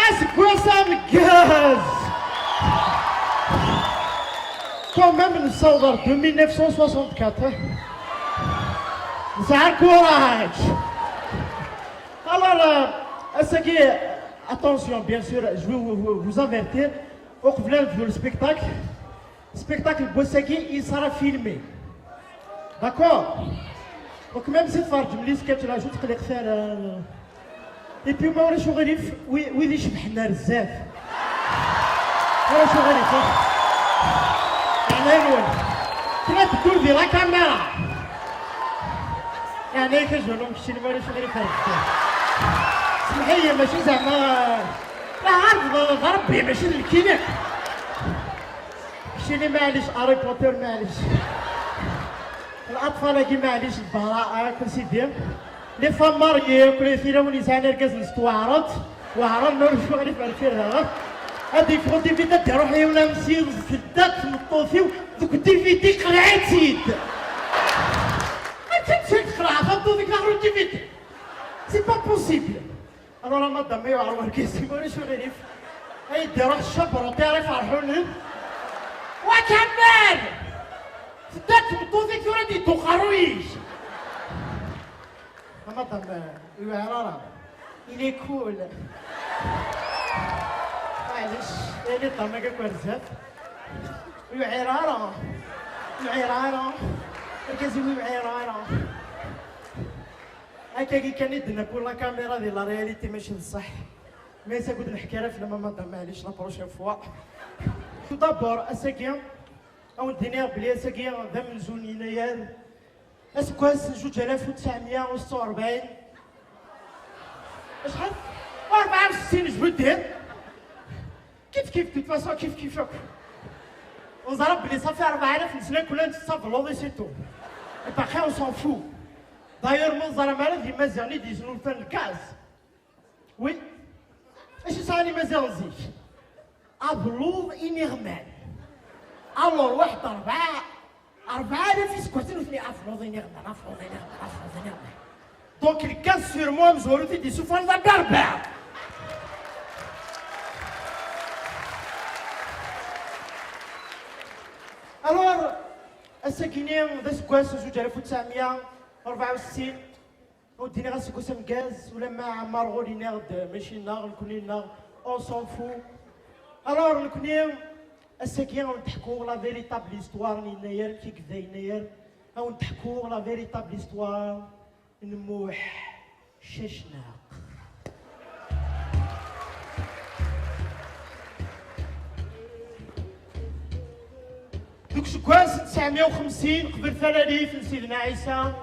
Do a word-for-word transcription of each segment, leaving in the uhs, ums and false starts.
Aseggas ameggaz! Quand même, nessaweḍ ɣer deux mille neuf cent soixante-quatre. Nesɛa lkuraǧ! Alors, euh, ass-agi, attention, bien sûr, je vais vous, vous, vous avertir. Uqbel ad nebdu le spectacle, spectacle n wass-agi, il sera filmé. D'accord? Donc, même si tferǧem les sketchs là, je te les faire. Et puis, ma ulac uɣilif, wi- wid icebḥen ar zdat. Ma ulac uɣilif, ah. Yeɛni-nwen. Kra teddu di la caméra. Yeɛni-k a Jolom, keččini ma ulac uɣilif ar zdat. Semḥ-iyi, mačči zeɛma, la, ɛerḍeḍ ɣer Rebbi, mačči d nekkini. Keččini maɛlic, Harry Potter maɛlic. L'aṭfal-agi maɛlic, lbara'a, akk sidi. Les femmes mariées, akk tilawin yesɛan irgazen s tweɛreḍt. Weɛreḍ ma ulac uɣilif ar tirra. Ad yeffeɣ D V D, ad d-iruḥ yiwen amsi, tedda tmeṭṭut-iw deg D V D, qleɛ-itt-id. Akken tt-id tqelɛeḍ, ad d-tuḍ deg laxer D V D. C'est pas possible. Alors, a madame, yuɛer wergaz-im, ma ulac uɣilif. Ay d-iruḥ ccabruṭ, ara iferḥunen. Wa Kamal! Tedda tmeṭṭut-ik tura d-yeddu uqerruy-ik. A madame, ur yuɛir ara. Il est cool. Maɛlic, il est ṭamag akk ar zdat. Ur yuɛir ara. Ur yuɛir ara. Argaz-im ur yuɛir ara. Akkagi kan i d-nna pour la caméra di la réalité, mačči d ṣṣeḥ. Mais ass-agi ur d-neḥki ara fell-am a madame, maɛlic, la prochaine fois. Tout d'abord, ass-agi, ad wen-d-iniɣ belli ass-agi d amenzu n yennayer, aseggas n zuǧ alaf u tesɛemya u setta u rebɛin. Acḥal? U rebɛa u settin, je veux dire. Kif kif, de toute façon, kif kif akk. Neẓra belli ça fait rebɛa alaf n sna kul nettett abelluḍ et c'est tout. Et après, on s'en fout. D'ailleurs, ma teẓram ara d Imaziɣen i d-yesnulfan lgaz. Oui. Acu sɛan Imaziɣen zik? Abelluḍ iniɣman. Alors, waḥed rebɛa, rebɛa alaf iseggasen nutni abelluḍ iniɣman, abelluḍ iniɣman, abelluḍ iniɣman. Donc, lgaz sûrement amezwaru i d-yessufɣen d aberber. Alors, ass-agi-ni d aseggas n zuǧ alaf u tesɛemya u rebɛa u settin, ur d-iniɣ aseggas ameggaz, ulamma Ɛmar Ɣul yenna-ɣ-d mačči nneɣ, nekkni nneɣ, on s'en fout. Alors, nekkni, ass-agi, ad wen-d-ḥkuɣ la véritable histoire n yennayer, amek i yebda yennayer, ad wen-d-ḥkuɣ la véritable histoire n Muḥ Cacnaq. Deg useggas n tesɛemya u xemsin, qbel talalit n Sidna Ɛisa,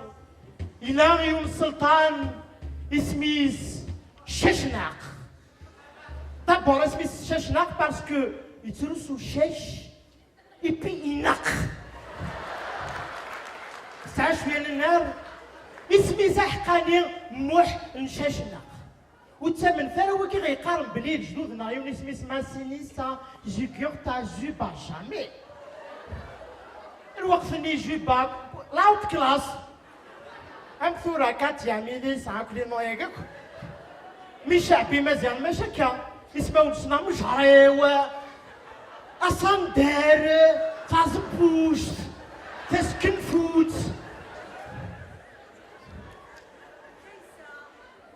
yella yiwen n sselṭan isem-is Cacnaq. D'abord, isem-is Cacnaq parce que yettrusu ccac, et puis ineqq. Tesɛa cwiya n nnar, isem-is aḥeqqani Muḥ n Cacnaq. Ur ttamnet ara wigi ɣ-yeqqaren belli lejdud-nneɣ yiwen isem-is Massinissa, Jugurta, Juba, jamais. Lweqt-nni Juba, la haute classe. Am tura, Katia, Milisa, akk les noms-agi akk. Mi ceɛbi Maziɣen, mačči akka. Ismawen-nsen am Jrew, Asander, Taẓebbuct, Taskenfut.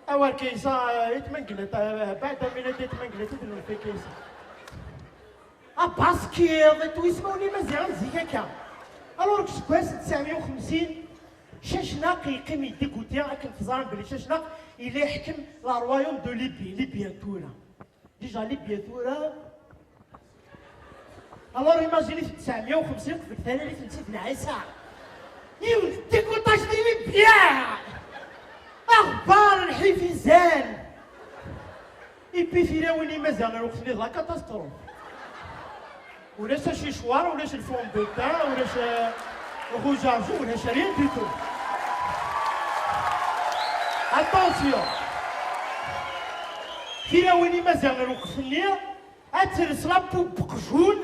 Awer Kaysa, eh, i tmenglet, eh, بعد minute i tmenglet i d-nufi Kaysa. Abaskiḍ, i twismawen imaziɣen zik akka. Alors, deg useggas n tesɛemya u xemsin, Cacnaq yeqqim yeddigguti, akken teẓram belli Cacnaq yella iḥkem la royaume de Libye, Libye n tura. Déjà, Libye tura. Alors, imaginez-vous, tesɛemya u xemsin qbel talalit n Sidna Ɛisa. Yiwen n dégoûtage di Libye! Aɣebbar, lḥif izan! Et puis, tilawin imaziɣen lweqt-nni d la catastrophe. Ulac acicwar, ulac le fond de teint, ulac, euh, rouge à joues, ulac rien du tout. Attention! Tilawin imaziɣen lweqt-nni, ad tels la poubelle uqjun,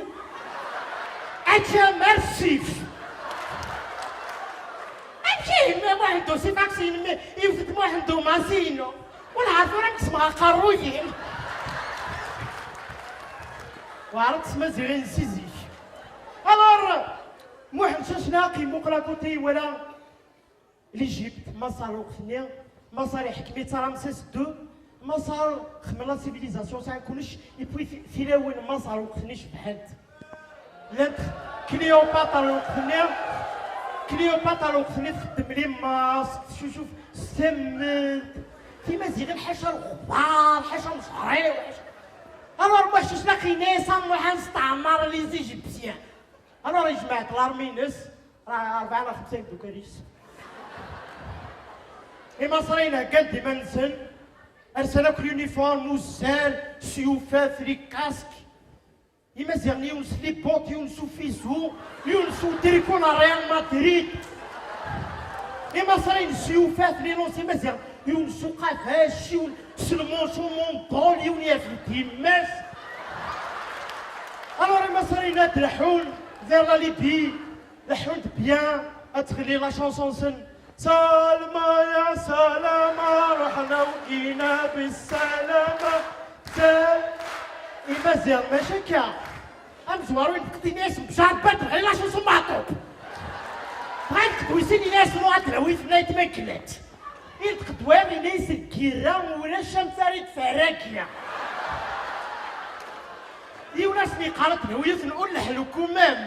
ad tjammer ssif. Amek ihi, ma Muḥend Usif, akken yewwet-d Muḥend Umasinu? Wellah ar tura ad m-kkseɣ aqerruy-im. Weɛrent tmaziɣin si zik. Alors, Muḥend Cacnaq imuqel à côté, iwala l'Égypte, Maṣer lweqt-nni, Maṣer iḥkem-itt Ramsès deux, Maṣer xedmen la civilisation, sɛan kullec, et puis ti-, tilawin n Maṣer lweqt-nni cebḥent. Llant Cléopâtre lweqt-nni, Cléopâtre lweqt-nni txeddem les masques, tcucuf s tament, timaziɣin ḥaca lexbar, ḥaca amecrew, ḥaca. Alors, Muḥend Cacnaq yenna-yas: "A Muḥend, nesteɛmer les Égyptiens." Alors, yejmeɛ-d l'armée-ines, ra-, rebɛa neɣ xemsa imeddukal-is. Imaṣriyen heggan-d iman-nsen, rsan akk l'uniforme, uzzal, s yufat, les casques. Imaziɣen, yiwen s les bottes, yiwen s ufizu, yiwen s utriku n Real Madrid. Imaṣriyen s yufat, les lenses, Imaziɣen, yiwen s uqafac, yiwen s lmanco mondol, yiwen yaf-d yemma-s. Alors, Imaṣriyen ad d-leḥḥun vers la Libye, leḥḥun-d bien, ad tɣelli la chanson-nsen: "Salma ya Salama, ruḥna u ǧina bissalama." Sal-, Imaziɣen, mačči akka. Amezwaru yenṭeq-d, yenna-yas: "Mecɛer Badr, ɣer la chanson Meɛṭub." Bɣan deg wis sin, yenna-yas: "Muɛad Lawit, nayt ma gellat." Yenṭeq-d wayeḍ, yenna-yas: "Lgirra ulac amsar i d-terra lgirra." Yiwen asen-yeqqar: "Ad d-nawi yiwet n ul leḥlu kumam."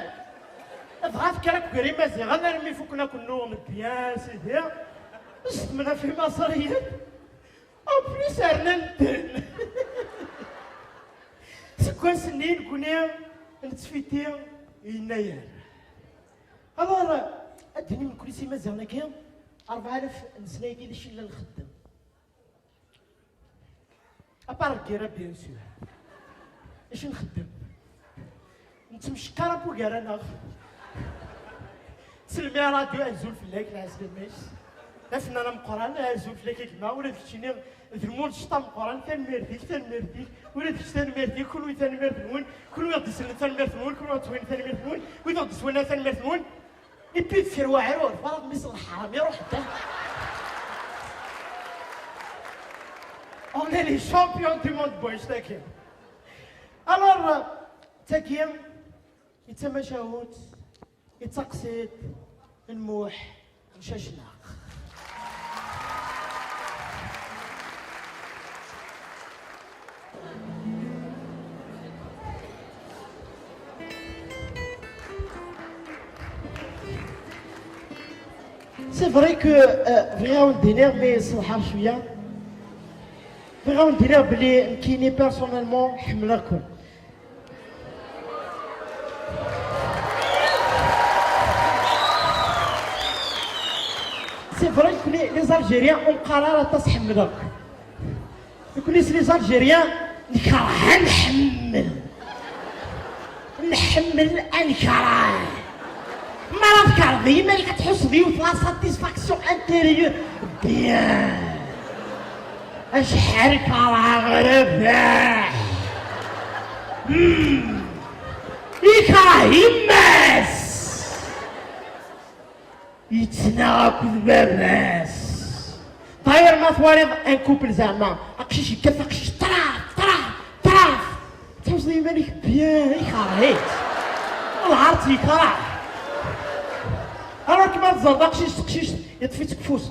Dɣa tekker akk gar Imaziɣen armi fukken akk nnuɣen bien, sidi. Zedmen ɣef Imaṣriyen. En plus, rnan-ten. Seg wass-nni, nekkni nettfiti i yennayer. Alors, ad d-inim nekkni s Imaziɣen-agi, rebɛa alaf n ssna-agi d acu i nella nxeddem. À part lgirra, bien sûr. Acu nxeddem? Nettemcekkar akk gar-aneɣ. Selmi ṛadyu, azul fell-ak, lɛeslama-k. D afennan ameqqran, azul fell-ak a gma. Ula d keččini, d lmulec ameqqran, tanemmirt-ik, tanemmirt-ik. Ula d kečč, tanemmirt-ik, kunwi tanemmirt-nwen, kunwi ɣ-d-isellen tanemmirt-nwen, kunwi ɣ-d-iswayen tanemmirt-nwen, wid ɣ-d-iswayen tanemmirt-nwen. Et puis deffir waɛrur, tbaraḍ mmi-s n lḥaram, iruḥ da. On est les champions du monde, boys, tagi. Alors, euh, tagi, i d tamacahut, i d taqsiṭ n Muḥ n Cacnaq. C'est vrai que, euh, bɣiɣ ad wen-d-iniɣ, mais ṣṣeḥḥa cwiya. Bɣiɣ ad wen-d-iniɣ belli nekkini, personnellement, ḥemmleɣ-ken. C'est vrai que les, les Algériens, ur neqqar ara aṭas ḥemmleɣ-k. Nekkni s les Algériens, nekṛeh ad nḥemmel. Nḥemmel ad nekṛeh. Mi ara tkeṛheḍ iman-ik, ad tḥusseḍ yiwet la satisfaction intérieure. Bien. Acḥal keṛheɣ Rabaḥ. Hmm. Yekreh yemma-s. Yettnaɣ akked baba-s. D'ailleurs, ma twaliḍ un couple zeɛma, aqcic yekkat taqcict, traf, traf, traf. Tḥusseḍ iman-ik bien, ikreh-itt. Lɛar yekreh. Alors que ma teẓẓreḍ aqcic s teqcict, yeṭṭef-itt deg ufus.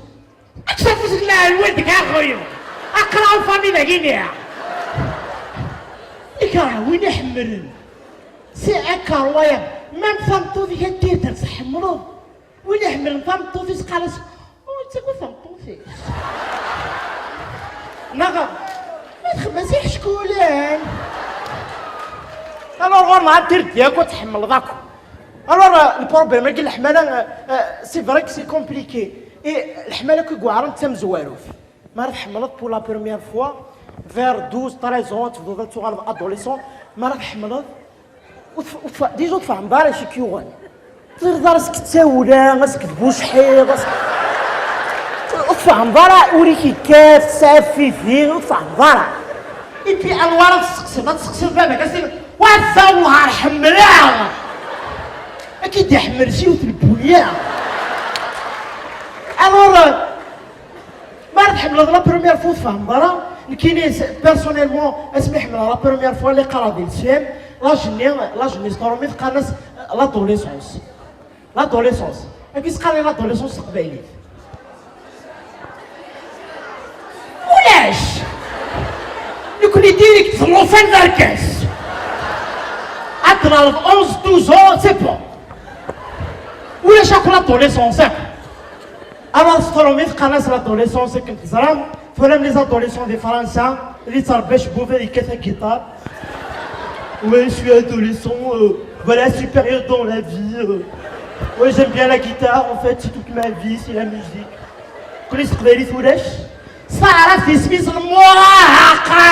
Ad tafus n lɛelwel deg aɣyul. Aql-aɣ ufami dagini. Ikreh win iḥemmlen. C'est incroyable. Même tameṭṭut-ik ad d-tedder tḥemmleḍ. Win iḥemmlen tameṭṭut-is, qqar-as: "Oh, yettaggad tameṭṭut-is." Neɣ ma txemmem-as iḥeckulen. Alors, ɣur-neɣ ad d-tirdi akk, ad tḥemmleḍ akk. Alors, euh, le problème-agi n leḥmala, euh, euh, c'est vrai que c'est compliqué. Et leḥmala akk i yuɛren d tamezwarut. Mi ara tḥemmleḍ pour la première fois, vers douze, treize ans, tebduḍ ad tuɣaleḍ adolescent, mi ara tḥemmleḍ, ur tf-, ur tf-, déjà ur tfehmeḍ ara acu i k-yuɣen. Ur teẓriḍ ara acu-k d tawla, acu-k d bucḥiḍ, acu-, ur tfehmeḍ ara, ul-ik yekkat, tesɛiḍ fifi, ur tfehmeḍ ara. Et puis, anwa ara testeqsiḍ? Ad testeqsiḍ baba-k, ad s-tiniḍ: "Wa tawwar ḥemmleɣ." Ad k-id-iḥemmel s yiwet n lbunya. Alors, euh, mi ara tḥemmleḍ la première fois ur tfehmeḍ ara. Nekkini, s-, personnellement, asmi ḥemmleɣ la première fois, lliɣ qqareɣ di le C M, L'âge-nni, l'âge-nni s tṛumit qqaren-as l'adolescence. L'adolescence. Amek i s-qqaren l'adolescence s teqbaylit? Ulac! Nekkni direct d llufan d argaz. Ad d-nerreḍ onze, douze ans, c'est bon. Ulac akk l'adolescence akk. Alors s tṛumit qqaren-as l'adolescence akken teẓram. Twalam les adolescents di Fransa, ad yettṛebbi acebbub, ad yekkat agiṭar. Ouais, je suis adolescent, euh, voilà, c'est une période dans la vie, euh. Ouais, j'aime bien la guitare, en fait, c'est toute ma vie, c'est la musique. Kul s teqbaylit ulac. S taɛrabt isem-is lmurahaqa.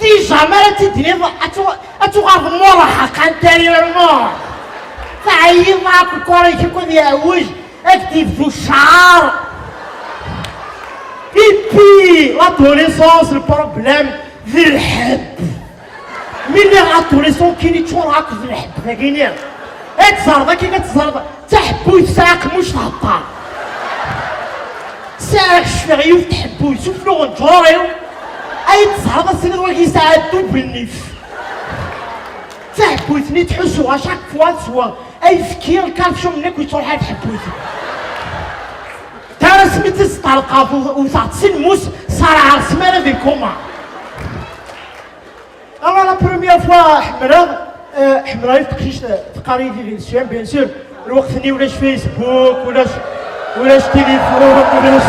Déjà, mi ara tt-id-tiniḍ, ad tu-, ad tuɣaleḍ murahaqa intérieurement. Teɛyiḍ akk, lkor-ik akk ad yeɛwej, ad k-d-yebdu cceɛr. Et puis, l'adolescence, le problème, d lḥebb. Mi lliɣ adolescent, kini ččureɣ akk d lḥebb, dagini. Ad teẓreḍ, akken ad teẓreḍ, d taḥebbuyt tesɛa aqemmuc thedder. Sɛiɣ, cfiɣ yiwet tḥebbuyt, sufluɣ n ǧur-iw. Ay teẓreḍ, ad tiniḍ wagi yesɛa double nnif. D taḥebbuyt-nni ttḥussuɣ à chaque fois swiɣ ayefki, lkalsyum-nni akk yettruḥ ar tḥebbuyt. Tar asmi tt-id-ṭṭerqeɣ, u-, wteɣ-tt s lmus, ṣerɛeɣ ssmana di lkuma. Alors la première fois ḥemmleɣ, euh, ḥemmleɣ yiwet teqcict, euh, teqqar-iyi Vivi Lucienne, bien sûr, lweqt-nni ulac Facebook, ulac, ulac téléphone, ulac.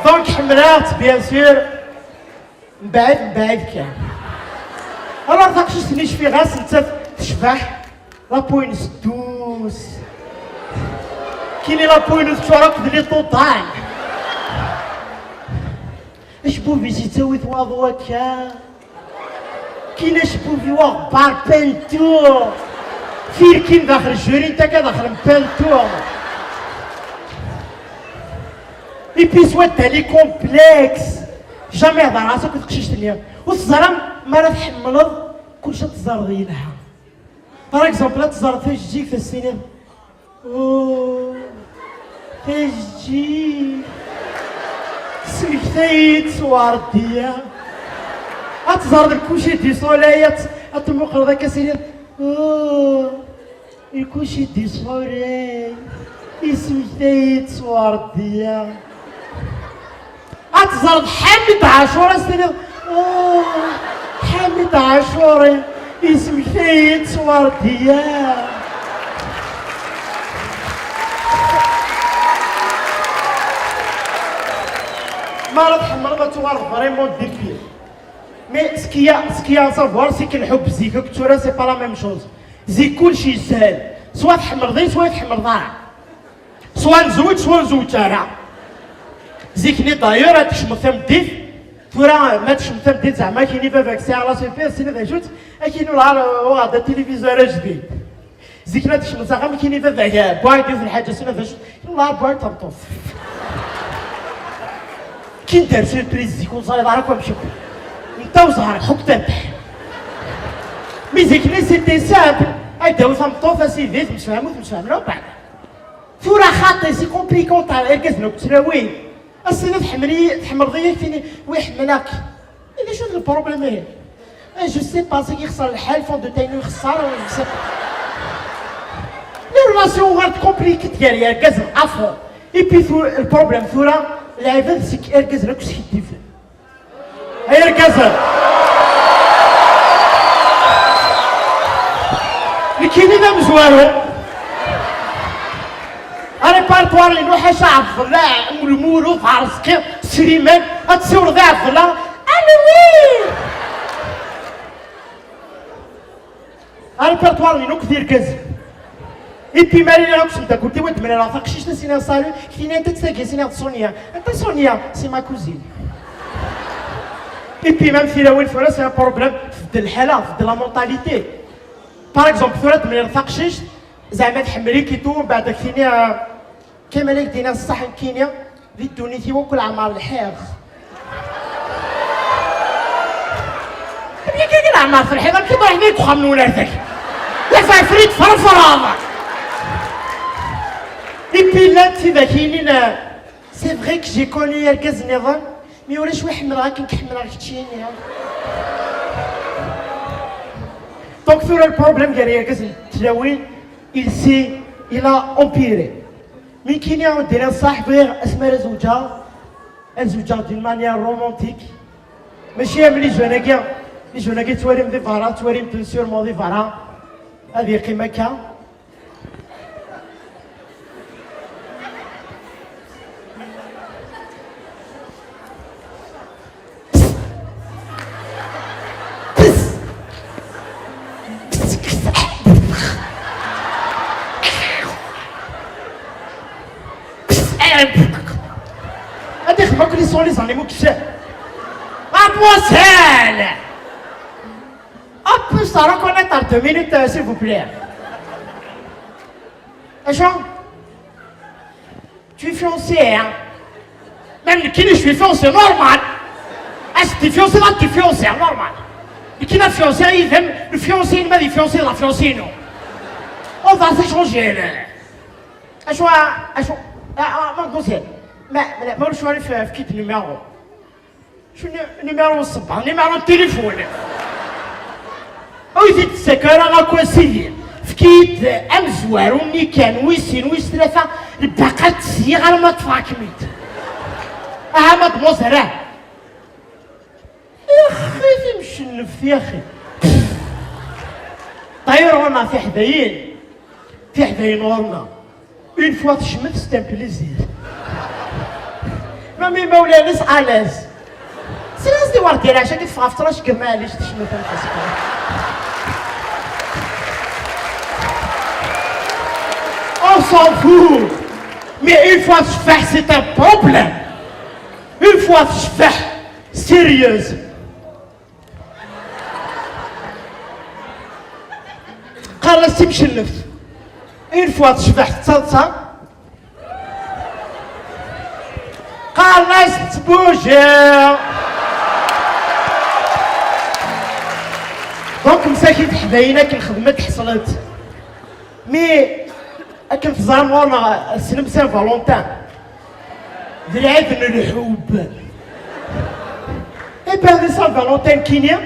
Donc ḥemmleɣ-tt, bien sûr, mbaɛd, mbaɛd kan. Alors taqcict-nni cfiɣ-as, nettat tecbeḥ, la peau-ines douce. Kini la peau-ines teččur akk d les totales. Acebbub-is yettawi-t waḍu akka. Kini acebbub-iw aɣebbar peinture. Firkin daxel jurint akka daxel n peinture. Et puis swadda les complexes. Jamais hḍereɣ-as akk teqcict-nni. Ur teẓram mi ara tḥemmleḍ, kullec ad teẓreḍ yelha. Par exemple, ad teẓreḍ tajeǧǧigt, ad s-tiniḍ: "Oh, tajeǧǧigt, tesmekta-yi-d s Werdiya." Ad teẓreḍ le coucher du soleil, ad, ad temmuqleḍ akka, ad s-tiniḍ: "Oh, le coucher du soleil, yesmekta-yi-d s Werdiya." Ad teẓreḍ Ḥamid Ɛacur, ad s-tiniḍ: "Oh, Ḥamid Ɛacur, yesmekta-yi-d s Werdiya." Ma ara tḥemmleḍ ad tuɣaleḍ vraiment dépit. Mais ce qu'il y a, ce qu'il y a à savoir, c'est que lḥubb zik akked tura, c'est pas la même chose. Zik kullec yeshel. Soit tḥemmleḍ-iyi, soit ur tḥemmleḍ ara. Soit nezweǧ, soit ur nzewweǧ ara. Zik-nni d'ailleurs, ad tkecmeḍ tameddit. Tura, ma tkecmeḍ tameddit, zeɛma ad k-yini baba-k sɛiɣ la C P, ad s-tiniḍ d acu-tt, ad k-yini: "Wellah, uɣeɣ-d atilivizor ajdid." Zik-nni ad tkecmeḍ s axxam, ad k-yini baba-k: "Bɣiɣ yiwet n lḥaǧa", ad s-tiniḍ d acu-tt, "Wellah, bɣiɣ tameṭṭut." Kinder Surprise, zik ur teẓriḍ ara akk amek akk. Netta ur ẓriɣ, ḥukk tanteḥ. Mais zik-nni c'était simple. Ad d-tawi tameṭṭut, a sidi, temsefham ur temsefham, la, beɛd. Tura xaṭi, c'est compliqué, irgazen akk ttlawi. Ass-nni tḥemmel-iyi, tḥemmleḍ-iyi, tini: "Oui, ḥemmleɣ-k." I d acu d le problème ihi? Eh, je sais pas, seg yexṣer lḥal, fond de teint ixeṣṣer, je sais pas. Les relations uɣalent compliquées gar yergazen à fond. Et puis tu-, le problème tura, lɛibad seg irgazen akk skiddiben. Ay argazen! Nekkini d amezwaru. Arépertoire-inu ḥaca Ɛebdella, Lmulud, Ɛerẓqi, Sliman, ad tessiwleḍ i Ɛebdella: "Alwi!" Arépertoire-inu akk d irgazen. Et puis ma lliɣ akk s tmeddakelt-iw, ad d-mlaleɣ taqcict, ad s-iniɣ: "Salut", ad k-tini: "Anta-tt tagi?" Ad s-iniɣ: "D Sonia." "Anta Sonia?" "C'est ma cousine." Et puis même tilawin tura, c'est un problème, tbeddel lḥala, tbeddel la mentalité. Par exemple, tura ad d-mlaleɣ taqcict, zeɛma tḥemmel-ik et tout, mbeɛd ad k-tini, euh, Kamel, ad k-d-iniɣ ṣṣeḥ, nekkini di ddunit-iw akk leɛmer lḥiɣ. Amek akka leɛmer telḥiḍ? Amek i ruḥeḍ deg uxxam-nwen ar dagi? La tɛefrit tferfreḍ. Et puis llant tidak yinin: "C'est vrai que j'ai connu argaz nniḍen, Mi ulac wi ḥemmleɣ akken k-ḥemmleɣ keččini. Donc tura le problème gar yergazen d tlawin, il s'est, il a empiré. Mi kini ad d-iniɣ ṣṣaḥ, bɣiɣ asmi ara zewǧeɣ, ad zewǧeɣ d'une manière romantique. Mačči am les jeunes-agi, les jeunes-agi ttwalim di berra, ttwalim-ten sûrement di berra. Ad yeqqim akka. Ad ixdem akk les sons les animaux qui c'est. Mademoiselle. On peut se reconnaître en deux minutes, euh, s'il vous plaît. Acu? Tu es fiancé, hein? Même nekkini, je suis fiancé, normal. Est-ce que t'es fiancé là, t'es fiancé, normal. Nekkini d fiancé, idem, le fiancé, ma d fiancé, la fiancée, non. On va s'échanger, là. Acu, acu, ah, ah, mademoiselle. Ma, ma, ma, ulac aɣilif, efk-iyi-d numéro. Acu nu-, numéro n ṣṣber, numéro n téléphone. Ur yi-t-id-ttak ara akk a sidi. Efk-iyi-d amezwaru-nni kan, wis sin, wis tlata, lbaqa ad tt-sliɣ arma ṭṭfeɣ-kem-id. Aha, mademoiselle, ah. Yaxi timcenneft, yaxi. D'ailleurs, ɣur-neɣ tiḥdayin, tiḥdayin ɣur-neɣ. Une fois tecmet, c'est un plaisir. Même imawlan-is à l'aise. Slas di war dirac-agi teffeɣ ɣef ṭṭrac gma Ɛli tecmet am tazekka. On s'en fout. Mais une fois tecbeḥ, c'est un problème. Une fois tecbeḥ, sérieuse. Qqaren-as timcenneft. Une fois tecbeḥ tettaḍsa. Qqaren-as tettbujiɣ. Donc, msakit teḥdayin akken xedment ḥeṣlent. Mi akken teẓram ɣur-neɣ, tessnem Saint Valentin. D lɛid n lḥub. Eh ben, di Saint Valentin kini,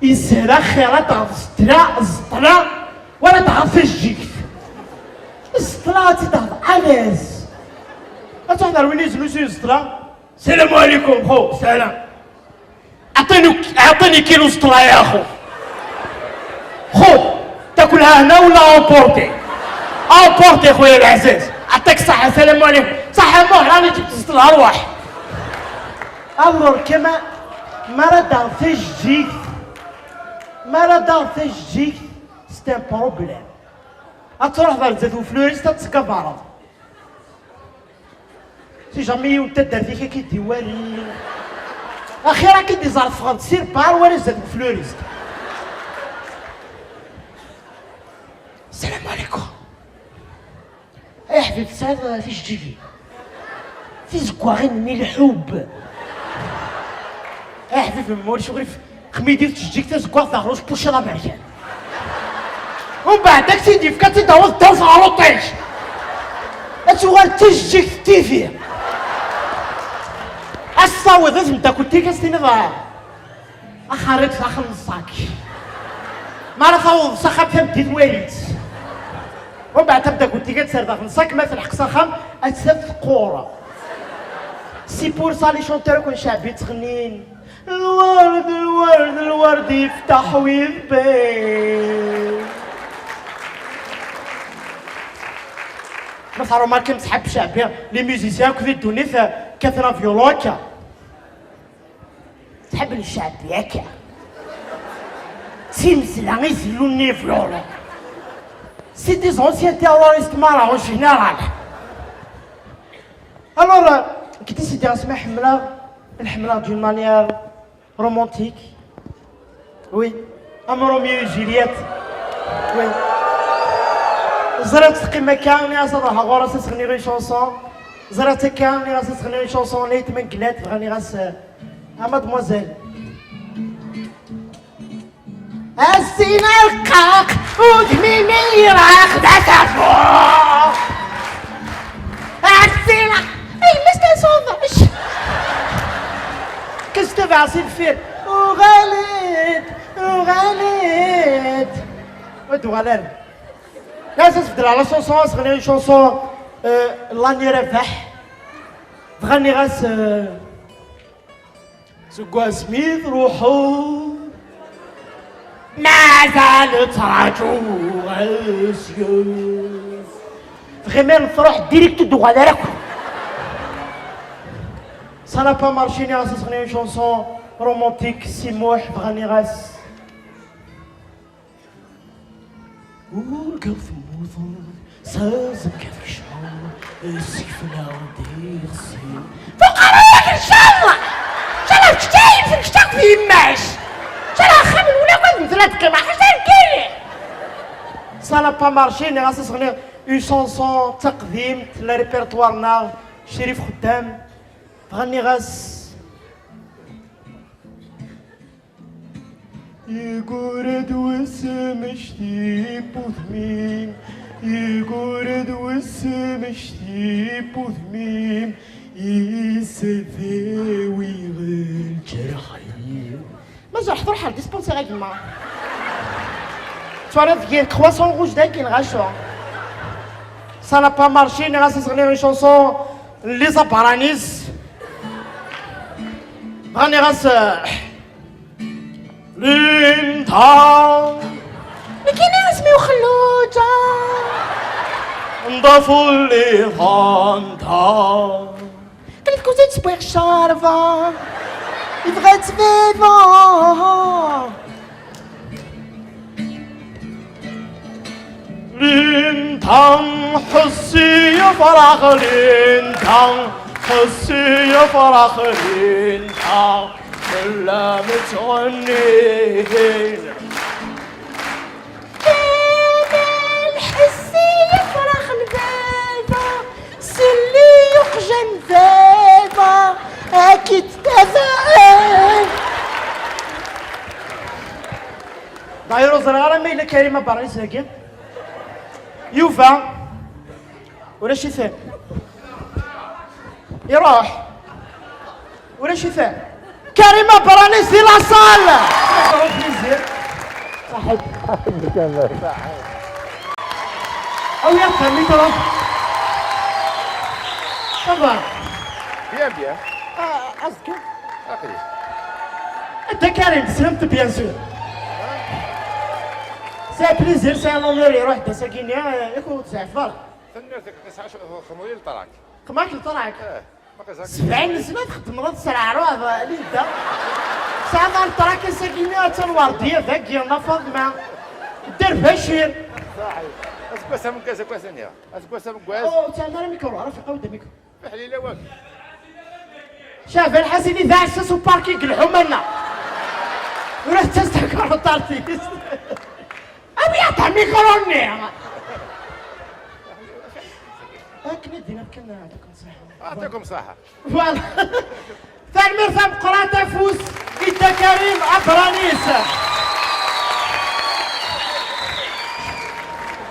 yeshel axir ad taɣeḍ ẓeṭla, ẓeṭla, wala ad taɣeḍ tajjikt. Ẓeṭla ad tt-id-taɣeḍ à l'aise. Ad truḥeḍ ar win yeznuzuyen ẓeṭla. Salam alaikum, xo, salam. Ɛṭini, ɛṭini kilu ẓeṭla ya axu. Xud, takelha hna wala emporter? Emporter, خويا العزيز. Ɛṭik ṣṣeḥḥa, salam alaikum. Ṣṣeḥḥa muh, rani ǧibt ẓeṭla, rwaḥ. Alors, kama, mi ara d-taɣeḍ tajjigt, mi ara d-taɣeḍ tajjigt, c'est un problème. Ad truḥeḍ ar zdat uflurist, ad tettgabareḍ. Si jamais yiwen n taddart-ik ad k-id-iwali. Axir ad k-id-iẓer teffɣeḍ si lbar wala zdat n uflurist. Salam alaikum. Ay aḥbib, tesɛiḍ tijeǧǧigin? Tizeggaɣin-nni lḥub. Ay aḥbib, ma ulac uɣilif, xmidi tjeǧǧigt tazeggaɣt d aɣrus pucca d aberkan. Umbeɛd ad k-tt-id-yefk, ad tt-id-tawiḍ ddaw teɣruṭ-ik. Ad tuɣal d tijeǧǧigt n tifi. Ad s-tawiḍ i tmeddakelt-ik, ad s-tiniḍ, ah, axerriḍ s axxam n ṣṣak. Mi ara taweḍ s axxam tameddit wali-tt. Umbeɛd tameddakelt-ik ad tt-terr daxel n ṣṣak, ma telḥeq s axxam ad tt-taf teqqur. C'est pour ça les chanteurs akk n ccɛeb ttɣennin. Lwerd, lwerd, lwerd yeftaḥ wibbi. Ma teṛumarkim ṣḥab ccɛeb, les musiciens akk di ddunit, eh, kkaten avyulu akka. Ṣḥab n ccɛeb akka. D timezla i zillun n avyulu. C'est des anciens terroristes, mara en général. Alors, euh, nekk décidiɣ asmi ḥemmleɣ, nḥemmleɣ d'une manière romantique. Oui. Am Romeo et Juliette. Oui. Ẓriɣ-tt teqqim akka, nniɣ-as ad ruḥeɣ ɣur-s ad s-ɣniɣ une chanson. Ẓriɣ-tt akka, nniɣ-as ad s-ɣniɣ une chanson, la yetmenglat, dɣa nniɣ-as, euh, a mademoiselle. A sin arqaq, udem-im iraq d asafu. A sin a-, ay, ma s-tensuḍ, ec-, Ɛsi deffir. Uɣal-d, uɣal-d. Ur d-uɣal ara. Là, ça se fait la chanson, c'est une chanson, euh, l'année Rebah. Bɣan iɣas, euh, seg wasmi truḥeḍ. Mazal ttṛaǧuɣ asyuf. Vraiment, truḥ direct ur d-uɣal ara akk. Ça n'a pas marché, nniɣ-as ad sɣen une chanson romantique, Si Muḥ, bɣan iɣas. Urgaɣ temmuteḍ s azekka tekcmeḍ ssekfel-aɣ-d iɣsi. Fuqara-yak ncallah! Ncallah kečč ay yemsen kečč akked yemma-k! Ncallah axxam n wulawen ad nzel ad qqimeɣ ḥaca nekkini! Ça n'a pas marché, nniɣ-as ad sɣen une chanson d taqdimt n le répertoire-nneɣ, Crif Xeddam, dɣa nniɣ-as. Yeggura-d wesmec tiwwurt-im, yeggura-d wesmec tiwwurt-im, yesdawi lǧerḥ-iw. Mazal ḥḍur ḥal dispensaire a gma. Twalaḍ deg croissant rouge dagi neɣ acu? Ça n'a pas marché, nniɣ-as ad sɣen une chanson n les Abranis. Bɣan iɣas, euh, Linda. Nekkini isem-iw Xelluǧa. Nḍafu Linda. Qlil kuzi teswiɣ ccerba. Yebɣa-tt baba. Linda, ḥessi afrax Linda, ḥessi afrax Linda, fell-am ttɣennin. Kamel, ḥessi afrax n baba, selli uqjan baba, akid taba. D'ailleurs, ur ẓriɣ ara ma yella Karim Abarnis dagi. Yuba. Ulac-iten. Iruḥ. Ulac-iten. Karim Abarnis di la salle. Au plaisir. صاحب. صاحب كمال. Awi-aɣ-d le micro. Ça va. Bien, bien. Ah, azekka. Aql-i. Dda Karim, tessnemt, bien sûr. C'est un plaisir, c'est un honneur, iruḥ-d ass-agi-nni, eh, yak ur tzeɛfeḍ ara. Tanemmirt-ik, tesɛa cwiṭ txedmeḍ-iyi lṭrak. Xedmeɣ-ak lṭrak? Eh, ma qis-ak. Sebɛin n sna txeddmeḍ ad tesreɛruɛeḍ, Linda. Tesɛiḍ lṭrak ass-agi-nni, attan Werdiya dagi, Nna Faḍma, Dda Lbacir. Saḥi. Aseggas ameggaz akk ass-nni. Aseggas ameggaz. Oh, ur tesɛiḍ ara mikru, Rafiq, awi-d amikru. Fiḥel ila wak. Caɛban Ḥasini d aɛessas uparking n lḥuma-nneɣ. Ur as-ttas takarḍa artist. Awi-aɣ-d amikru-nni. Akken ad d-iniɣ kan, ɛṭikum ṣṣeḥḥa. Ɛṭikum ṣṣeḥḥa. Voilà. Tanemmirt tameqqrant, afus i Dda Karim Abranis.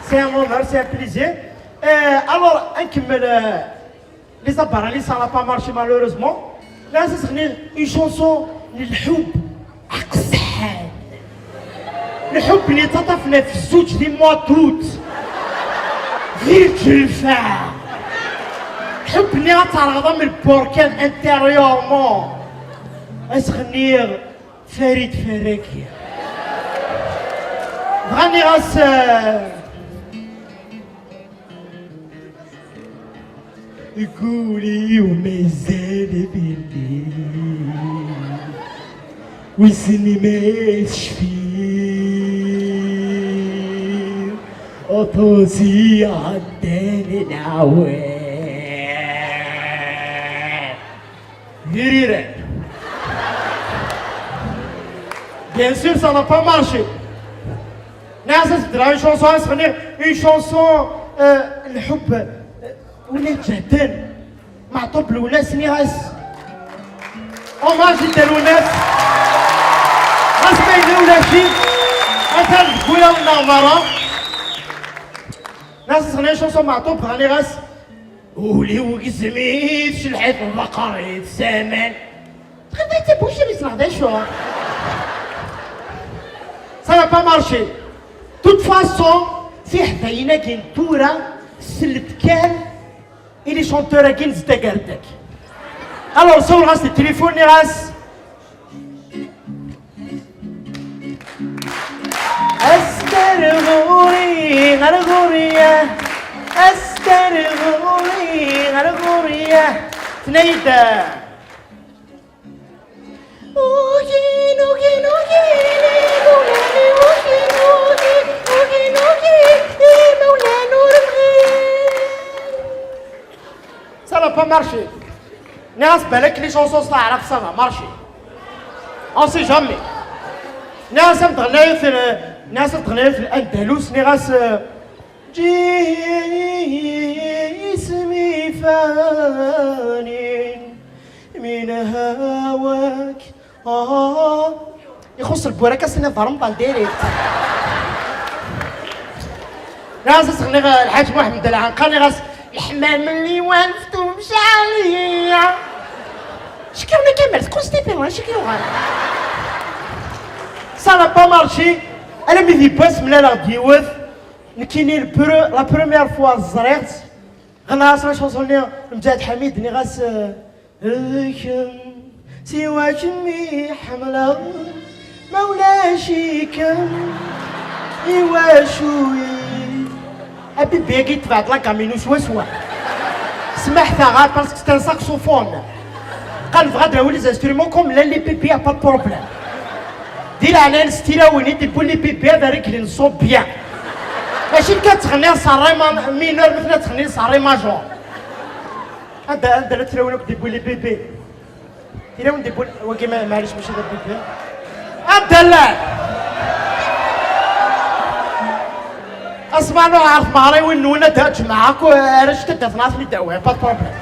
C'est un honneur, c'est un plaisir. Euh, alors, ad nkemmel, euh, les Abranis, ça n'a pas marché malheureusement. Là, ça serait une chanson n lḥubb aqesḥan. Lḥubb-nni yettaṭṭafen ɣef zzuǧ di mois d'août. Di lǧelfa. Lḥubb-nni ad terɣeḍ am lburkan intérieurement. Ad s-ɣenniɣ Farid Faraki. Bɣan iɣas, euh, Guli-w mazal abelli, wissen ma tecfiḍ, aṭas i iɛeddan lawan. Diriren. Bien sûr, ça n'a pas marché. Nniɣ-as ad s-d-rreɣ une chanson, ad s-ɣenniɣ une chanson, euh, n lḥubb, euh, wina iǧehden, Meɛṭub Lwennas, nniɣ-as. Hommage i Dda Lwennas. Ɣas ma yella ulac-it, atan deg wiyaḍ-nneɣ merra. Nniɣ-as ad s-ɣenniɣ une chanson Meɛṭub, dɣa nniɣ-as. Ul-iw gzem-it, celḥ-it, ḍeqqer-it s aman. Txedmeḍ tabbucrit neɣ d acu? Ça va pas marcher. De toute façon, tiḥdayin-agi n tura, seld kan i les chanteurs-agi n zdagar-dak. Alors, sawleɣ-as di tilifun, nniɣ-as: "Aster ɣur-i, ar ɣur-i, aster ɣur-i, ar ɣur-i." Tenna-yi-d: "Ugin, ugin, ugin, imawlan, ugin, ugin, ugin, ugin, imawlan ur bɣin." Ça va pas marcher. Nniɣ-as: "Balak les chansons s taɛrabt ça va marcher. On sait jamais." Nniɣ-as: "Am tɣennayeḍ, nniɣ-as am tɣennayeḍ andalus", nniɣ-as: "Ǧismi fanin min hawak." Ah, ixuṣṣ lburak, ass-nni ḍermḍan direct. Nniɣ-as ad s-ɣniɣ Lḥaǧ Muḥemmed Lɛanqa, nniɣ-as: "Leḥmam n liwan f tumcali." Ckiɣ-nni Kamal tkunstipé, acu k-yuɣal? Ça va pas marcher. Alami di wass mlaleɣ-d yiwet, nekkini le pre-, la première fois ẓriɣ-tt, ɣniɣ-as la chanson-nni n Mǧahed Ḥamid, nniɣ-as: "D kemm, siwa kemm i ḥemmleɣ, ma ulac-ikem, iwacu-yi?" Abibi-agi yetbeɛ-d la gamme-inu swaswa. Smaḥet-aɣ, parce que c'est un saxophone. Qal bɣa ad d-nawi les instruments comme llan les bébés, y a pas de problème. Di leɛnaya-nnes tilawin i d-iwwin les bébés ad reglin le son bien. Mačči nekk ad ttɣenniɣ s ré ma-, mineur, nutni ad ttɣennin s ré majeur. Anda, anda llant tlawin akk d-iwwin les bébés? Tilawin d-iwwin, wagi ma-, maɛlic mačči d bébé. Anda llan? Asma nuɣ ɣer tmeɣriwin-nwen ad d-jemɛeɣ akk arrac taddart-nneɣ ad ten-id-awiɣ, pas de problème.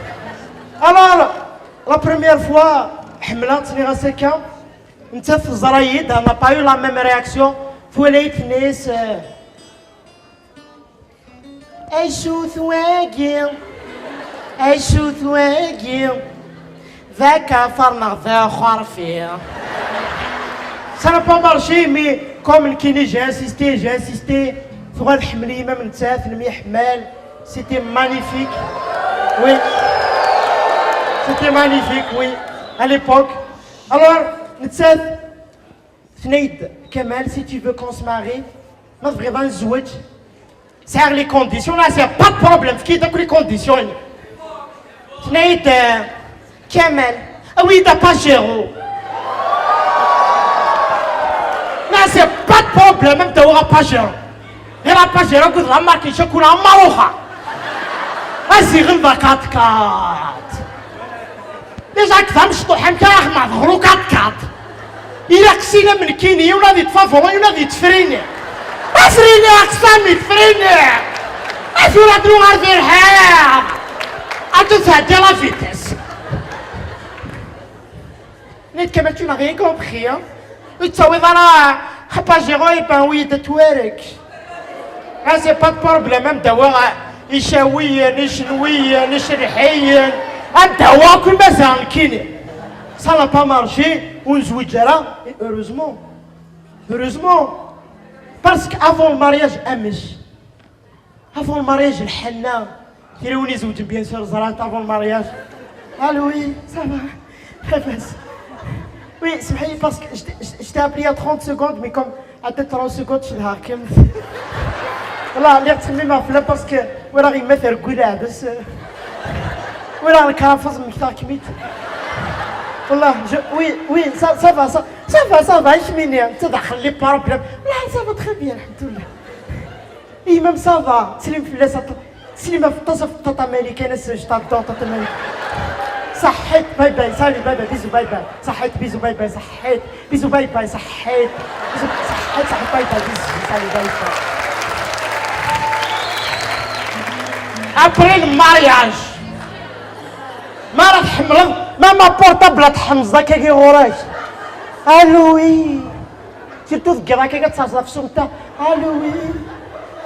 Alors, la première fois, ḥemmleɣ-tt, nniɣ-as akka. Nettat teẓra-yi-d, elle n'a pas eu la même réaction. Twala-yi, tenna-yas, euh, "Acu-t wagi? Acu-t wagi? D akafar neɣ d axerfi?" Ça n'a pas marché, mais comme nekkini, j'ai insisté, j'ai insisté. Tuɣal tḥemmel-iyi même nettat, nemyeḥmal. C'était magnifique. Oui. C'était magnifique, oui. À l'époque. Alors, nettat, tenna-yi-d: "Kamal, si tu veux qu'on se marie, ma tebɣiḍ ad nezweǧ, sɛiɣ les conditions." Nniɣ-as: "Y a pas de problème, efk-iyi-d akk les conditions-nni." Tenna-yi-d: "Euh, Kamal, awi-yi-d Pajero." Nniɣ-as: "Y a pas de problème, ad m-d-awiɣ Pajero." Ɣer Pajero akked la marque n ccakula am Maruxa. Aziɣen d akat-kat. Déjà nekk d amecṭuḥ, amek ara xedmeɣ d ɣer ukat-kat? Ilaq sin am nekkini, yiwen ad yeṭṭef avulun, yiwen ad yeṭṭef frini. Afrini, aqsam-ik frini! A tura ad nuɣal di lḥiḍ! Ad d-tɛeddi la vitesse! Nit Kamal, tu n'as rien compris, hein? Ur tettawiḍ ara Pajero, eh ben oui, d atwarek. Ah, c'est pas de problème, ad m-d-awiɣ icawiyen, icenwiyen, icelḥiyen, ad m-d-awiɣ akk mazal nekkini. Ça n'a pas marché, ur nezwiǧ ara, et heureusement. Heureusement. Parce que avant le mariage, amek? Avant le mariage, lḥenna. Kra win izewǧen, bien sûr, ẓran-t avant le mariage. Allô, oui, ça va. Très bien. Oui, c'est vrai, parce que je t'ai, je, je t'ai appelé il y a trente secondes, mais comme à peut-être trente secondes, je suis là, comme... Voilà, l'air de mes mafla parce que, voilà, il m'a fait reculer, hein, de ce... Voilà, le carafas, mais qui t'a... Voilà, je, oui, oui, ça, ça va, ça, ça va, ça va, je m'énerve, ça va, les problèmes. Là, ça va très bien, alhamdoulilah. Et même ça va, c'est une flèche, c'est une flèche, c'est une flèche américaine, c'est juste un temps, c'est américain. Sahit, bye bye, salut, bye bye, bisous, bye bye. Sahit, bisous, bye bye, sahit, bisous, bye bye, sahit, bisous, sahit, sahit, bye bye, bisous, salut, bye bye. Après le mariage, ma راح تحمل، même portable راح تحمل ذاك يجي غوراك. Allô, oui. Surtout deg iḍ akka ad terẓeḍ ɣef sumta. Allô, oui.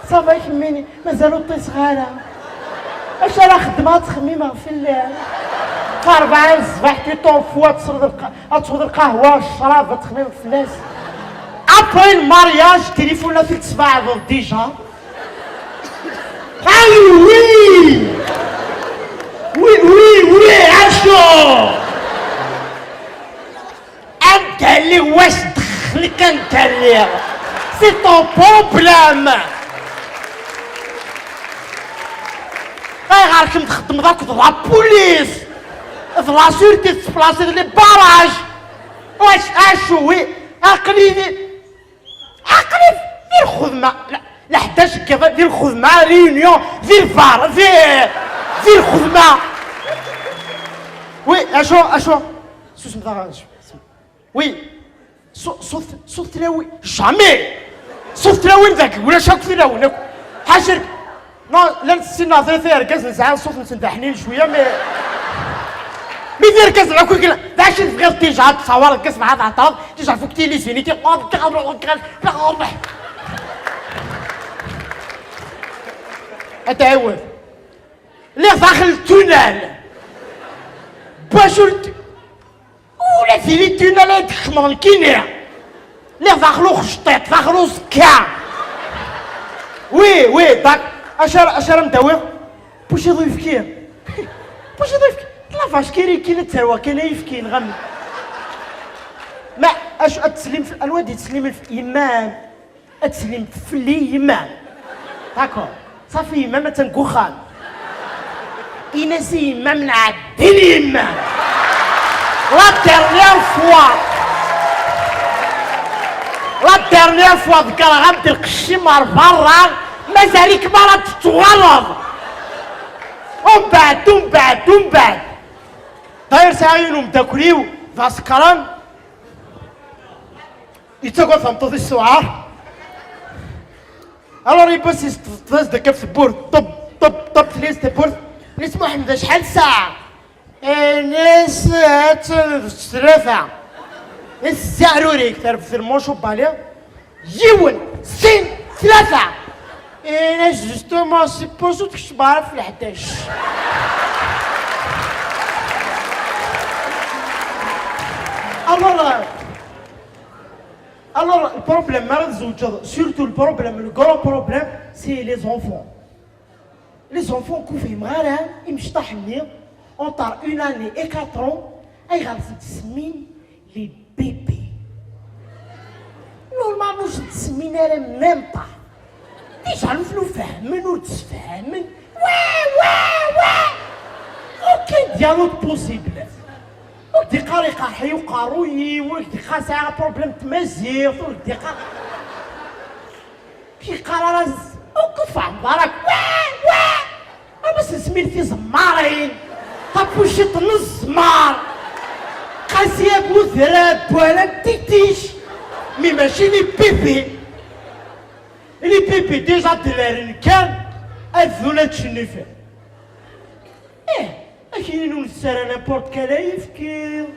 Ça va, kemmini, mazal ur ṭṭiseɣ ara. Acu ara xedmeɣ, ad ttxemmimeɣ fell-am. Ɣer rebɛa n ṣṣbeḥ, tu t'en fous, ad tesweḍ lqa-, ad tesweḍ lqahwa, ccrab, ad texmimeḍ fell-as. Après le mariage, téléphone-a ad t-tesbeɛdeḍ déjà. Ah oui! Oui, oui, oui, acu! Amdali, واش دخلك amdali? C'est ton problème. Ayɣer kem txeddmeḍ akked la police d la sûreté, tesplaṣiḍ les barrages? Wac acu wi? Aql-i di, aql-i di lxedma. La, la ḥdac n yiḍ di lxedma, réunion, di lbar, di, di lxedma. Oui, acu, acu? Susem daɣ, acu? Oui. Ṣu-, ṣut, ṣut tlawin. Jamais! Ṣut tlawin dagi, ulac akk tlawin akk. Ḥaca. Non, llan ssinen tirga-nsen sɛan ṣṣut-nsen d aḥnin cwiya, mais mi d irgazen akk i yellan. D acu tebɣiḍ déjà ad tṣawreḍ, kkes mɛad ɛṭaḍ, déjà fuk tilizini, ti-, ad tɛiwed. Lliɣ daxel tunnel. Bac ur t-, ula d tili tunnel ad tkecmeḍ nekkini. Lliɣ daxel uxecṭiṭ, daxel uẓekka. Oui, oui, dak-, acu ara, acu ara m-d-awiɣ? Puciḍ uyefki. Puciḍ uyefki. La vache qui rit, kina ttarwa kan ayefki, nɣam. Ma, acu, ad teslim f-, anwa d-yettsellimen f-, yemma-m? Ad teslim fell-i yemma-m. D'accord. Ṣafi, yemma-m attan deg uxxam. Ini-as i yemma-m nɛeddi l yemma-m. La dernière fois. La dernière fois ḍeggreɣ-am-d lqecc-im ar berra, mazal-ik mi ara d-tuɣaleḍ. Umbeɛd, umbeɛd, umbeɛd. D'ailleurs, sɛiɣ yiwen umeddakel-iw d asekran. Yettagad tameṭṭut-is tewɛer. Alors, yiwwas yesṭeẓṭeẓ-d akka ɣef tewwurt, ṭeb, ṭeb, ṭeb, tella-yas tewwurt. Ini-as: "Muḥend, acḥal ssaɛa?" Ini-as: "Attan d tlata." Ini-as: "Zzi Ɛruri, terfed le manche au balai." Yiwen, sin, tlata. Ini-as: "Justement, c'est pour ça tkecmeḍ ara ɣef leḥdac." Alors, euh, alors, le problème, mi ara tzewǧeḍ, surtout le problème, le grand problème, c'est les enfants. Les enfants, ur fhimeɣ ara imecṭaḥ-nni, entre une année et quatre ans, ayɣer i sen-ttsemmin les bébés? Normalement, ur sen-ttsemmin ara même pas. Déjà, nutni ur fehmen, ur d-sfehmen. Ouais, ouais, ouais. Aucun dialogue possible. Ur k-d-iqqar iqerḥ-iyi uqerruy-iw, ur k-d-iqqar sɛiɣ problème n tmaziɣt, ur k-d-iqqar. Yeqqar ara z-, ur k-fehmeḍ ara. Wah, wah! Ama s-, nesmil tizemmarin, tapuciṭ n zzmer, qasi agudrab, wala n titic, mais mačči n ipipi. N ipipi déjà d laren kan, ad dun ad ččen ifi. Eh, akinin ur ntess ara n'importe quel ayefki.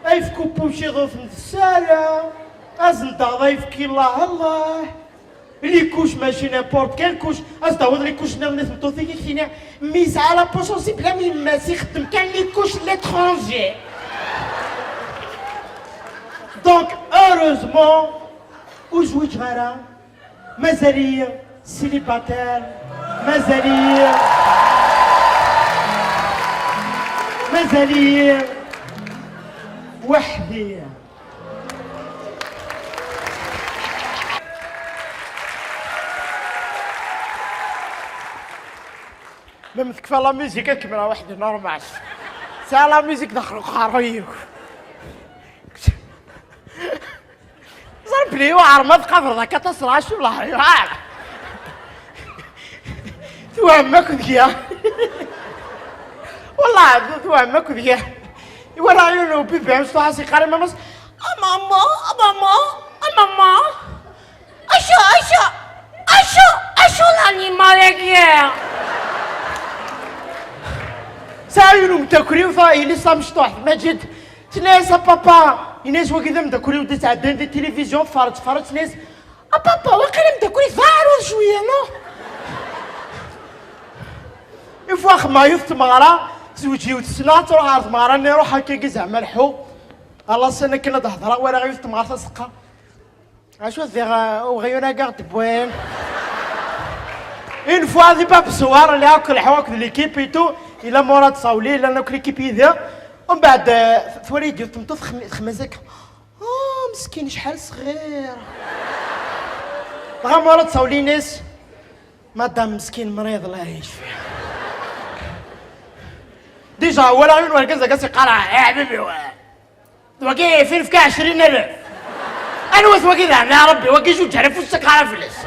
Ayefki upuciḍ ur t-ntess ara. Azen-d daɣ ayefki Allah Allah. Likuc mačči n'importe quel kuc. Ad s-d-tawiḍ likuc nniḍen i tmeṭṭut-ik, ad k-tini: "Mi yesɛa la peau sensible am yemma-s, ixeddem kan likuc n l'étranger." Donc, heureusement, ur zwiǧeɣ ara. Mazal-iyi célibataire, mazal-iyi, mazal-iyi weḥd-i. Ma tekfa la musique, ad kemmleɣ weḥd-i, normal. Sɛiɣ la musique daxel uqerruy-iw. Ẓer belli yewɛer ma tqableḍ akka tasrac, wellah yewɛer. Twehmem akk deg-i. Wellah, twehmem akk deg-i. Iwala yiwen ubibi amecṭuḥ-as yeqqar i mama-s: "A mama, a mama, a mama. Acu, acu, acu, acu l'animal-agi?" Sɛiɣ yiwen umeddakel-iw, yelli-s tamecṭuḥt, Maǧid. Tenna-yas: "A papa," yenna-yas, "wagi d ameddakel-iw d-ittɛeddayen di tilivizyu, tferreǧ, tferreǧ." Tenna-yas: "A papa, waqila ameddakel-ik d aɛrur cwiya, non?" Ifu axemmayut n tmeɣra, Zewǧ yiwet ssneɣ ad truḥ ɣer tmeɣra-nni, ruḥ akka-agi zeɛma lḥu. Ala ssan akken ad d-hedreɣ, walaɣ yiwet temɣart aseqqa. Acu diɣ, uh, uɣyun-agi aɣ-d-wwin? Une fois di bab Sewwar, lliɣ akk lḥu akked l'équipe et tout, yella Murad Sawli, llan akk l'équipe yid-i. Umbeɛd, uh, twala-yi-d yiwet tmeṭṭut texm-, texmez akka. Ah, meskin, acḥal ṣɣir. Dɣa Murad Sawli-ines, madame, meskin, mriḍ, la yecfi. Déjà, walaɣ yiwen wergaz deg-s iqqar, "Eh, ḥbibi, wa-, d wagi fin fka ɛecrin alaf." Anwa-t wagi daɣen, ya Rebbi, wagi juǧ alaf ur ttakeɣ ara fell-as.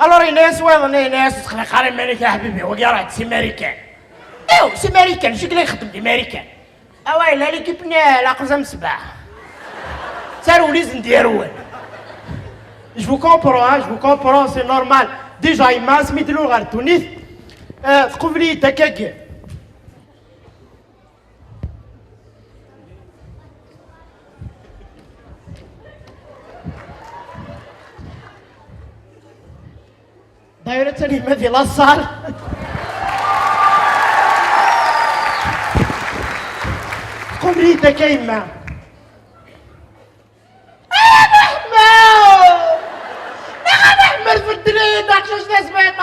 Alors, yenna-yas wayeḍ-nni, yenna-yas, "Ur ttqelliq ara iman-ik, a ḥbibi, wagi raḥ-d si Marikan." Iw, si Marikan, acu i yella ixeddem di Marikan? Awa, yella l'équipe-nni, laqez am ssbeɛ. Ttarew liz n dyerwen. Je vous comprends, hein, je vous comprends, c'est normal. Déjà, yemma, asmi d-luɣ ɣer ddunit, euh, tqubel-iyi-d akkagi. D'ailleurs, ad tali yemma di la salle. Tqum-iyi-d akka yemma. Ay a Muḥemmed! Ay a Muḥemmed, beddel-iyi-d aqcic d asbiṭar!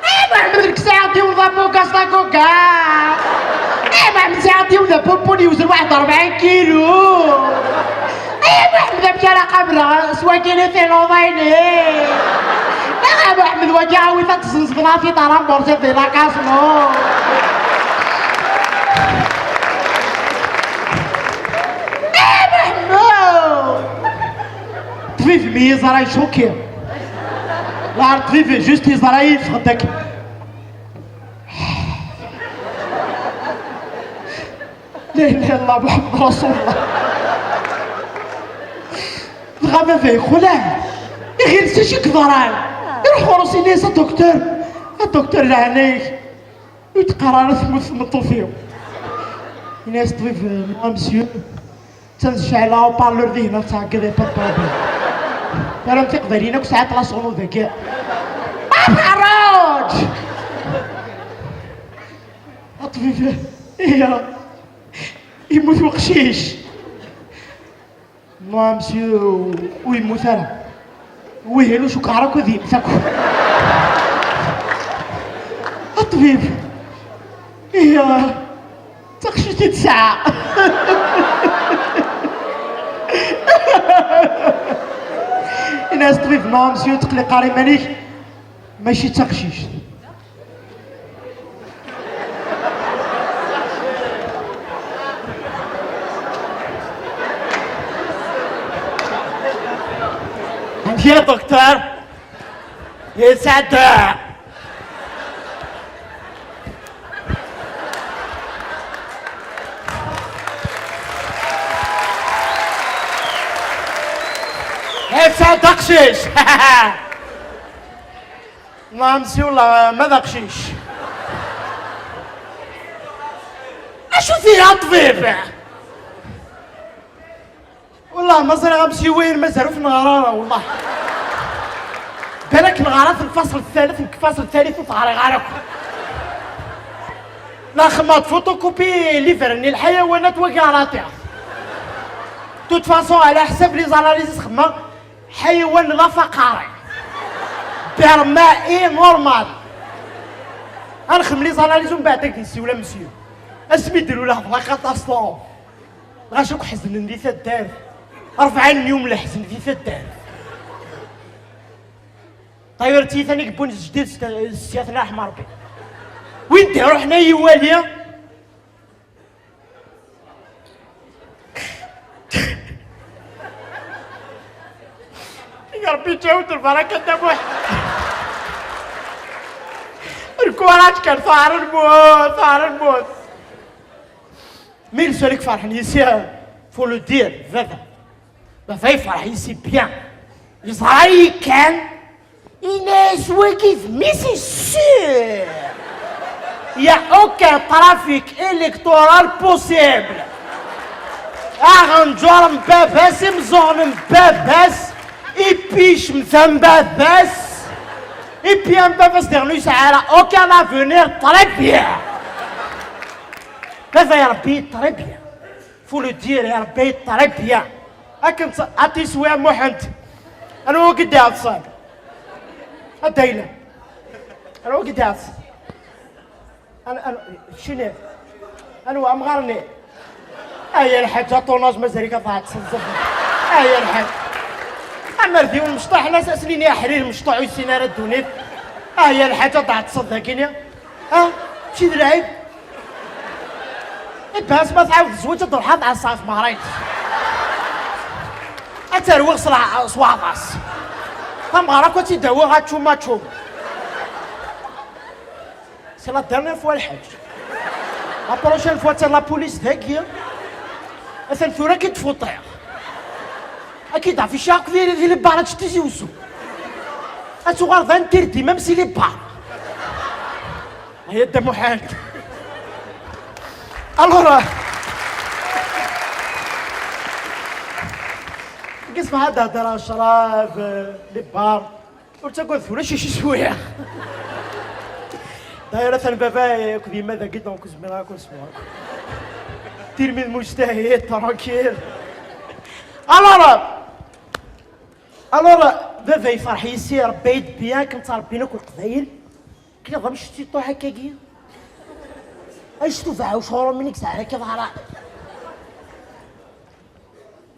Ay a Muḥemmed, nekk sɛiɣ-d yiwen d abugas d aguga! Ay a Muḥemmed, sɛiɣ-d yiwen d apupun yewzen waḥed rebɛin kilu! Ay a Muḥemmed, amek ara qableɣ s wagi i tinuḍayni? Ay a Muḥemmed, wagi awi-t ad tezzenzeḍ ɣef iṭara n burziṭ di la casino! Ay a Muḥemmed! Ṭṭbib mi yeẓra icuki. Lɛar ṭṭbib juste yeẓra yeffeɣ-d akka. La ilaha illallah Muḥemmed Rasulullah. Dɣa baba yeqleɛ. Iɣil s acu i yeḍran. Iruḥ ɣur-s, yenna-yas, "A docteur, a docteur, leɛnaya-k, ur teqqar ara temmut tmeṭṭut-iw." Yenna-yas ṭṭbib, "Non, monsieur, attan tecɛel haut-parleur dihin, ad tɛeggeḍ, y a pas de problème. Terram tiqbayliyin akk sɛant la sono dagi." Aferruǧ! A ṭṭbib, iya, yemmut weqcic. "Non, monsieur, ur yemmut ara." "Wihin ur cukkeɣ ara akk ad yemmet akk." A ṭṭbib, iya, d taqcict i tesɛa. Yenna-yas ṭṭbib, "Non, monsieur, ur tqelliq ara iman-ik, mačči d taqcict." Amek a docteur? Yesɛedda. Yesɛedda aqcic. Nɛam si wallah, ma d aqcic. Acu t-iga ṭṭbib? Wallah ma ẓriɣ amsiwin mazal ur t-neɣra ara, wallah. Balak neɣra-t lfasl thalith, nekk fasl thalith ur t-ɣriɣ ara akk. La xedmeɣ-d photocopie livre-nni lḥayawanat wagi ara t-iɣ. De toute façon, ɛla ḥsab les analyses xedmeɣ, ḥayawan d afaqari. Berma i normal. Ad nexdem les analyses umbeɛd ad k-d-nsiwel a monsieur. Asmi d-luleɣ d la catastrophe. Lɣaci akk ḥeznen di taddart. Rebɛin n yum leḥzen di taddart. Ṭayur d tiyita-nni yewwin s jdid s, s Ssyatna Ḥmed Rebbi. Win d-iruḥen ad yi-iwali. Ya Rebbi, ǧǧaw-d lbaraka Dda Muḥ. Lkurat kan, tuɛer lmut, tuɛer lmut. Mi leswal i iferḥen yis-i, faut le dire, baba. Baba yefreḥ yis-i bien. Yeẓra-yi kan, yenna-yas wagi d mmi-s, c'est sûr. Il y a aucun trafic électoral possible. Aɣenǧur n baba-s, imeẓẓuɣen n baba-s, ipicmet am baba-s, Et puis, baba-s diɣen ur yesɛi ara aucun avenir, très bien. Baba irebbi très bien. Faut le dire, irebbi très bien. Akken tt-, a tiswi a Muḥend. Anwa i d-iɛeḍsen? A Dayla. Anwa i d-iɛeḍsen? Ana, ana, keččini. Anwa amɣar-nni? Aya lḥaǧ, a Ṭunaẓ, mazal-ik ad tɛeṭṭseḍ zdaxel. Aya lḥaǧ. Amer d yiwen mecṭuḥ, ḥna s-, aslini aḥrir mecṭuḥ ur yessin ara ddunit. Aya lḥaǧ, ad tɛeṭṭseḍ dagini. Ha? Mačči d lɛib? Ibas ma tɛawed zzwaǧ ad d-ruḥ ad ɛeṣṣeɣ ɣef meɣra-ines. Ad terwiɣ s la-, s waɛḍas. Tameɣra akk ad tt-id-awiɣ ačum ačum. C'est la dernière fois lḥaǧ. La prochaine fois, atan la police dagi. Atan tura ad k-id-fuṭiɣ. Ad k-id-aficaɣ akk di, di les bars, ad teččeḍ Tizi Uzzu. Ad tuɣaleḍ d interdit, même si les bars. Ay a Dda Muḥend. Alors, euh, qisma ad d-hedreɣ ccrab, euh, les bars. Ur ttagad tura, ulac acu swiɣ. D'ailleurs, atan baba akked yemma dagi, donc zemreɣ ad ken-sweɣ. Tilmid mujtahid, tranquille. Alors, alors, baba yefreḥ yis-i, irebba-yi-d bien, akken ttrebbin akk Leqbayel. Kliɣ d amcettiṭuḥ akkagi. Anect ubeɛɛuc ɣur-m, minig sɛan akka ḍhara.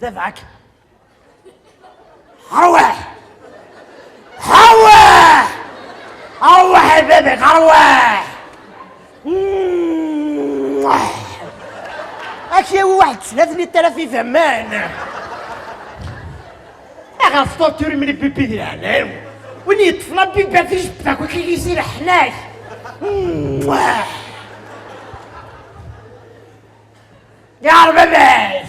Baba akka. Arwaḥ! Arwaḥ! Arwaḥ a baba, arwaḥ! Ak yawi waḥed snat litar ad t-id-aman. Aɣer tfaturim les bébés di leɛnaya-w. Win yeṭṭfen abiba tijebbt akk akka yis i leḥnak. Ya Rebbi!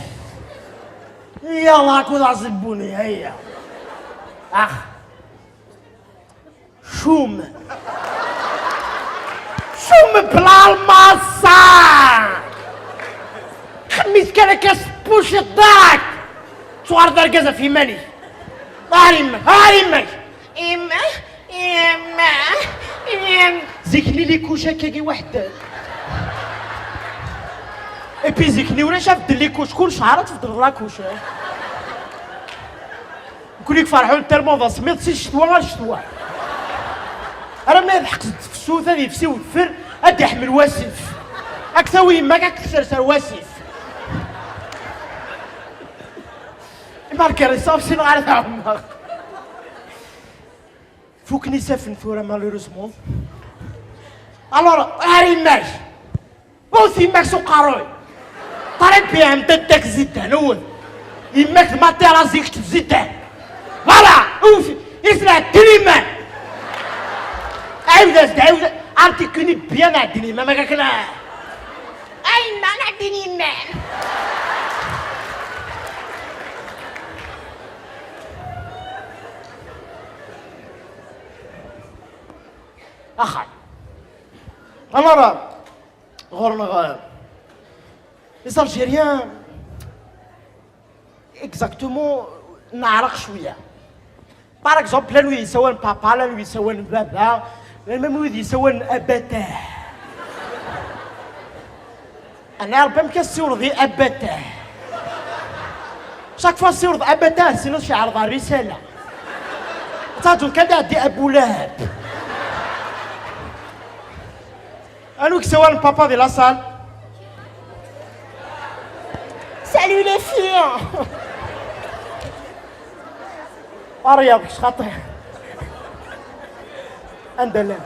Yalla akud aẓibbuni, haya. Ax. Cum. Cum bla lmassa! Xemmit kan akka s puciḍ-ak! Tuɣaleḍ d argaz ɣef yiman-ik! Ar yemma-k! Ar yemma-k! Yemma, yemma, yemma. Zik-nni les couches akkagi waḥed. Et puis zik-nni ulac abeddel les couches, kul cehṛ ad tbeddleḍ la couche. Nekkni ferḥen tellement d asemmiḍ si ccetwa ar ccetwa. Armi ad ḥeqsent tefsut, ad yefsi wedfel, ad d-iḥmel wasif. Ad k-tawi yemma-k, ad k-tessers ar wasif. Imarkar iṣaf sin ɣer tɛemmeɣ. Fuken isaffen tura, malheureusement. Alors, ar yemma-k. Wwet yemma-k s uqerruy. Très bien, dadda-k Zidane, wwet. Yemma-k d Materazzi, kečč d Zidane. Voilà, wwet. Isla, ɛeddin yemma-k. Ɛiwed-as-d, ɛiwed. Artikuni bien, ɛeddin yemma-k, ma akken. A yemma, ɛeddin yemma-m. Axay. Alors, ɣur-neɣ, euh, les Algériens, exactement, neɛreq cwiya. Par exemple, llan wid yessawalen papa, llan wid yessawalen baba, llan même wid yessawalen abata. Ɛni Rebbi amek ad tessiwleḍ i abata? Chaque fois tessiwleḍ abata, tessineḍ ceɛleḍ ar risala. Ttaǧuḍ kan ad iɛeddi Abu Lahab. Anwa i yessawalen papa di la salle? Salut les filles! Ar yaḍ, kečč xaṭi. Anda llan?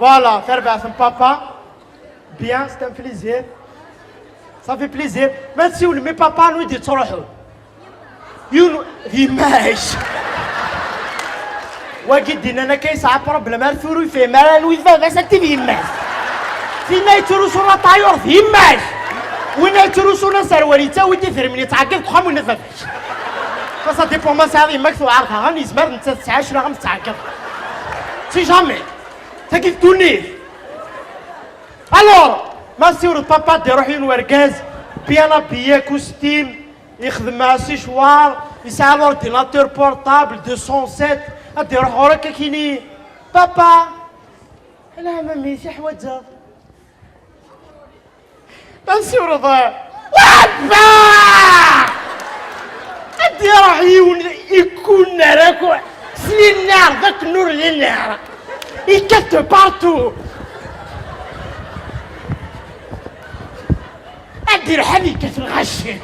Voilà, tarbaɛt n papa. Bien, c'est un plaisir. Ça fait plaisir. Ma tsiwlem i papa, anwa i d-yettruḥun? Yiwen, d yemma-k. Wagi d-innan akka yesɛa problème, ar tura ur yefhim ara anwa i d baba-s, anti d yemma-s. Tinna yettrusun aṭayur d yemma-k. Winna yettrusun aserwal, yettawi-d idrimen, yettɛeggiḍ deg uxxam winna d baba-k. Ça, ça dépend ma sɛiḍ yemma-k tewɛer daɣen, yezmer netta tesɛa cwiya am tettɛeggiḍ. Si jamais. Tagi d ddunit. Alors, ma ssiwleḍ papa, d-iruḥ yiwen wergaz, bien habillé, costume, yexdem assichoir, yesɛa l'ordinateur portable deux cent sept, Ad iruḥ ɣur-k akini: "Papa, ala, a mmi, si ḥwaǧeɣ." Ad siwreḍ. Wabba! Ad iruḥ yiwen ikunnar akk s linnar d akken ur linnar. Yekkat de partout. Ad iruḥ ad yekkat lɣaci.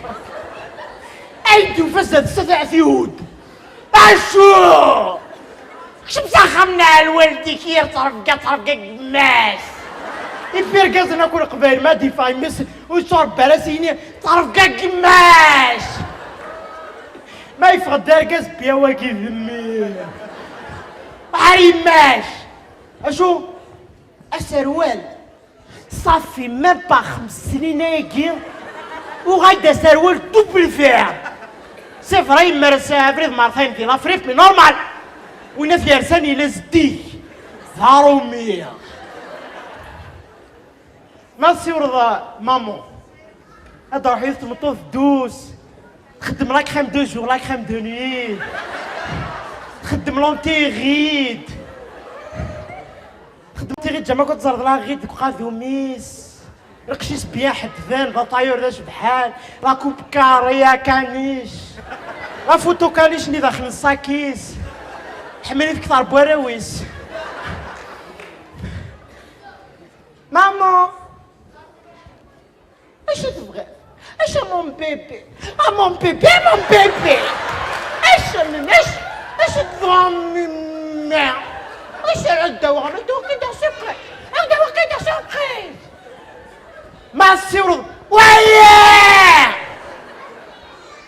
Ay d-yufa zdat-s ad iɛet yehud. Acu? Kcem s axxam n lwaldek, yir ttrebga, ttrebga n gma-s. Ifi irgazen akk n Leqbayel, ma d-yeffeɣ yemma-s ur yettṛebbi ara s yini, ttrebga n gma-s. Ma yeffeɣ-d argaz, bya wagi d mmi. Ar yemma-s. Acu? Aserwal. Ṣafi, même pas xems snin ayagi, uɣal-d aserwal double fer. C'est vrai, yemmer-as abrid mertayen di l'Afrique, mais normal. Win at yersan yella zeddig. D aṛumi. Ma tsiwreḍ, mamu, ad d-ruḥ yiwet tmeṭṭut douce. Txeddem la crème de jour, la crème de nuit. Txeddem l'anti-rides. Txeddem l'anti-rides, ǧǧama kod tzerḍ la ride deg uqadum-is. Lqecc-is bien ḥedben, d aṭayur d acebḥan. La coupe carrée, akanic. La photo caniche-nni daxel n ṣṣak-is. Ḥemmel-it kter n warraw-is. Maman! Acu tebɣiḍ? Acu a mon bébé? A mon bébé, a mon bébé! Acu a mmi, acu, acu tebɣa mmi? Acu ara d-awiɣ? Ad d-awiɣ kid ɣer surprise. Ad d-awiɣ kid ɣer surprise. Ma tsiwreḍ, waya!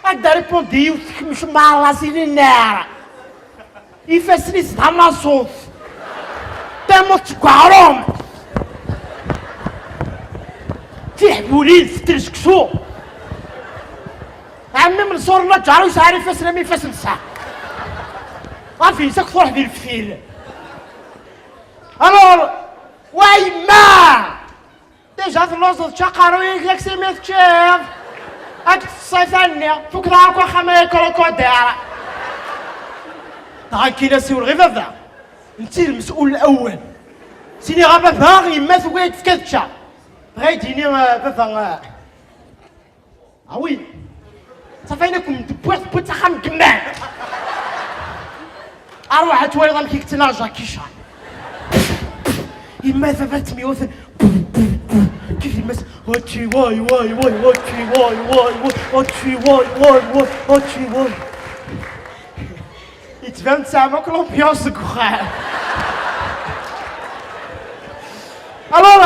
Ad d-répondre yiwet tekmec ma ɣlas i linnar. Ifassen-is d amaṣut. Tamut seg uɛrum. Tiḥbulin tetter seksu. Ɛemmi Menṣur n Laǧar ur yesɛi ara ifassen am ifassen-nsen. Ɣef-is akk truḥ di leftil. Alors, wa yemma! Déjà telluẓeḍ, čča aqerruy-ik, yak s imi teččiḍ. Ad k-teṣṣifa-nni, fukeḍ akk axxam ay crocodile. Dɣa kkin-as i ulɣi baba. Netta i lmes'ul lawal. Siniɣ a baba, yemma tugi ad tefk ad ččeɣ. Dɣa i d-yini, eh, baba, eh, Ah oui. Ṣafi ayen akk m-d-wwiɣ, tewwiḍ s axxam n yemma. Arwaḥ ad twaliḍ amek i yettnaɣ Jackie Chan. Yemma d baba ttemyewten. Kif yemma-s, oči, way, way, way, oči, way, way, way, oči, way, way, way, oči, way. Yettban tesɛam akk l'ambiance deg uxxam. Alors,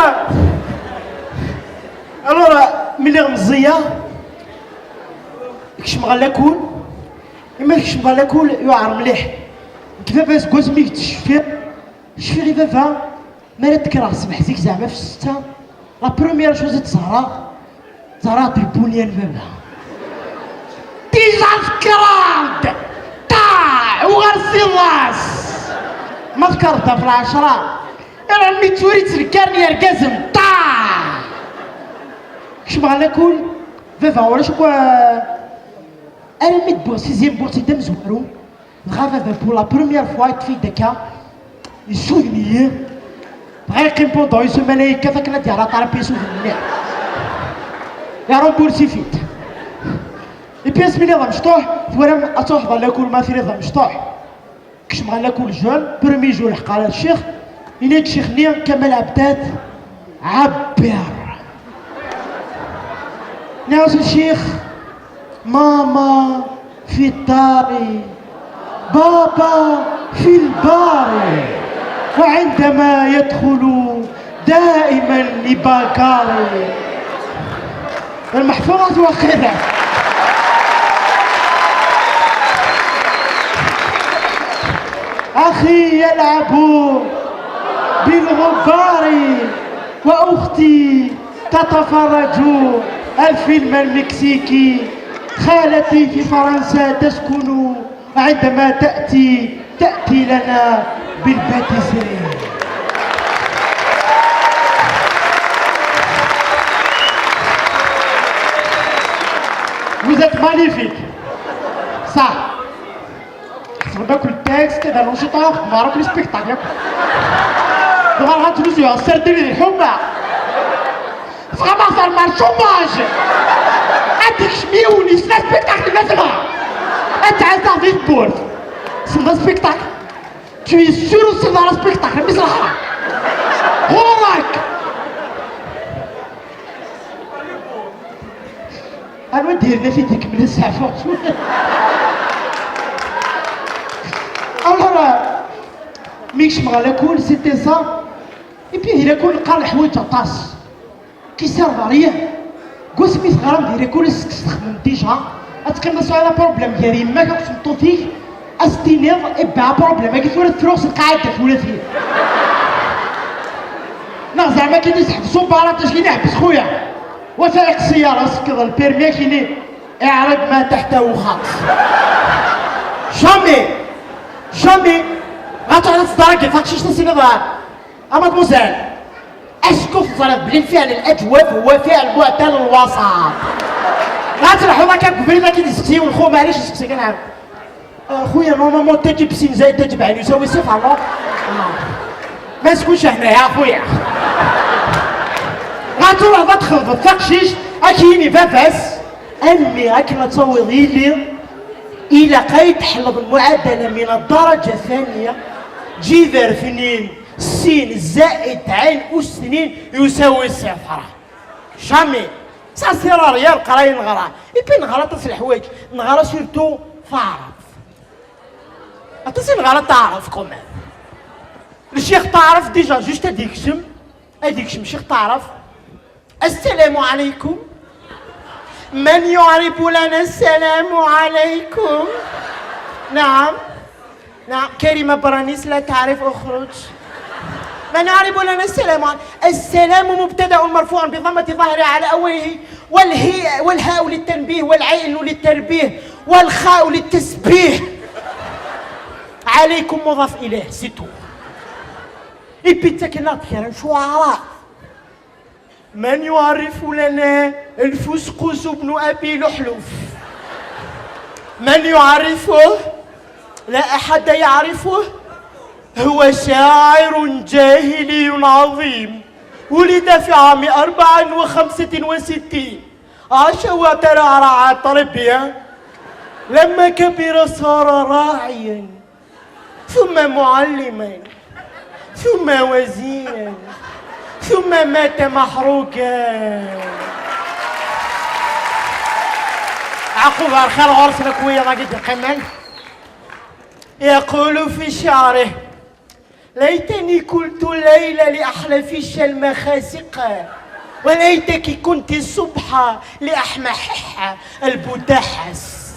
alors, mi lliɣ meẓẓiyeɣ, kecmeɣ ɣer lakul. Imi kecmeɣ ɣer lakul, yuɛer mliḥ. Nekk baba seg wasmi i yettceffiɣ, cfiɣ i baba, mi ara d-kkreɣ ṣṣbeḥ zik zeɛma ɣef ssetta, la première chose i tt-ẓerreɣ, ẓerreɣ-d lbunyan baba. Déjà tekkreḍ-d! Ṭaɛ! Uɣal s iḍes! Ma tekkreḍ-d ɣef lɛecṛa, iɛemmi d tura i ttnekkaren yergazen. Ṭaɛ! Kecmeɣ ɣer lakul, baba ulac akk, eh, armi d-wwiɣ sixième bourse d amezwaru. Dɣa baba, pour la première fois, yeṭṭef-iyi-d akka, yessuden-iyi. Dɣa yeqqim pendant une semaine ay yekkat akken ad d-yerr aṭar n pyasuten-nni. Yerembursi-t-id. Et puis asmi lliɣ d amecṭuḥ, twalam ad truḥeḍ ɣer lakul ma tiliḍ d amecṭuḥ. Kecmeɣ ɣer lakul jeune, premier jour leḥqeɣ ccix, yenna-yi-d ccix-nni, Kamal Ɛebdat, Ɛebber. Nniɣ-as a ccix, ماما في الدار، بابا في البار، وعندما يدخل دائما يباكاري. المحفوظة واقيلا. أخي يلعب بالغبار، وأختي تتفرج الفيلم المكسيكي. خالتي في فرنسا تسكن، عندما تأتي، تأتي لنا بالباتيسري. Vous êtes magnifique. Ça. Tḥesbem akk lṭaɛ, Texte dans le temps, Maroc respectacle. Dɣa ɣa tnuzu ɣer serdin d lḥuma. Tɣama terma le chômage. Ad d-ikcem yiwen yesla spectacle n asma. Ad tɛeddaɣ di tewwurt. Semma spectacle. Tu es sûr ur tessneḍ ara spectacle, mi s lexra. Ɣur-k. Anwa d-yerna fi d-ikemmel asaɛfu? Alors, euh, mi kecmeɣ ɣer lakul, c'était ça. Et puis, di lakul, neqqar leḥwayeǧ aṭas. Qui servent à rien. Deg wasmi teɣram di lakul, ad s-txedmem déjà. Ad teqqimeḍ tesɛiḍ problème gar yemma-k akked tmeṭṭut-ik, ad s-tiniḍ, eh ben, problème-agi tura tefruɣ s lqaɛida tura-ti. Neɣ zeɛma akken i seḥbes ubarat, acu i iḥbes xuya? Wata iqsiyaṛ, asekkeḍ lpirmi akini, iɛreḍ ma taḥta uxaṭ. Jamais, jamais. Ɣa teɛreḍ tḍaragi taqcict-a s ineḍar. A mademoiselle, est-ce que teẓriḍ belli lfiɛl الأجوف هو فعل معتل الوسط? Ɣa tleḥḥuḍ akka deg ubrid akin iseqsi yiwen xu, maɛlic iseqsi kan ɛam. Xuya, normalement, تجب سين زائد تجب عين يساوي صفر, non? Ma tkunx hna, ya xuya. Ɣa tura ad txedmeḍ taqcict, ad k-yini baba-s, almi akken ad tawiḍ yelli, ilaq ad yi-d-tḥelleḍ المعادلة من الدرجة الثانية, ǧiber tnin, sin, zaid, ɛin, usnin, yusawi ṣifra. Jamais. Ça sert à rien, leqraya neɣra. Et puis neɣra aṭas n leḥwayeǧ. Neɣra surtout taɛrabt. Aṭas i neɣra taɛrabt quand même. Le cheikh Taɛraft déjà juste ad ikcem, ad ikcem cheikh Taɛraft. السلام عليكم. من يعرب لنا السلام عليكم؟ نعم. نعم، كريمة برانيس لا تعرف، اخرج. من يعرب لنا السلام عليكم؟ السلام مبتدأ مرفوع بضمة ظاهرة على أوله، والهي-، والهاء للتنبيه، والعين للتربيه، والخاء للتسبيح. عليكم مضاف إليه، c'est tout. Et puis تاكلنا كرا شعراء. من يعرف لنا الفسقوس بن أبي لحلوف؟ من يعرفه؟ لا أحد يعرفه. هو شاعر جاهلي عظيم، ولد في عام أربع وخمسة وستين، عاش وترعرع طربيا، لما كبر صار راعيا، ثم معلما، ثم وزيرا، ثم مات محروقا. عقوب على الخير غرس لك ويا راقد القمل. يقول في شعره: ليتني كنت الليل لأحلفش المخاسق، وليتك كنت الصبح لأحمحح البدحس.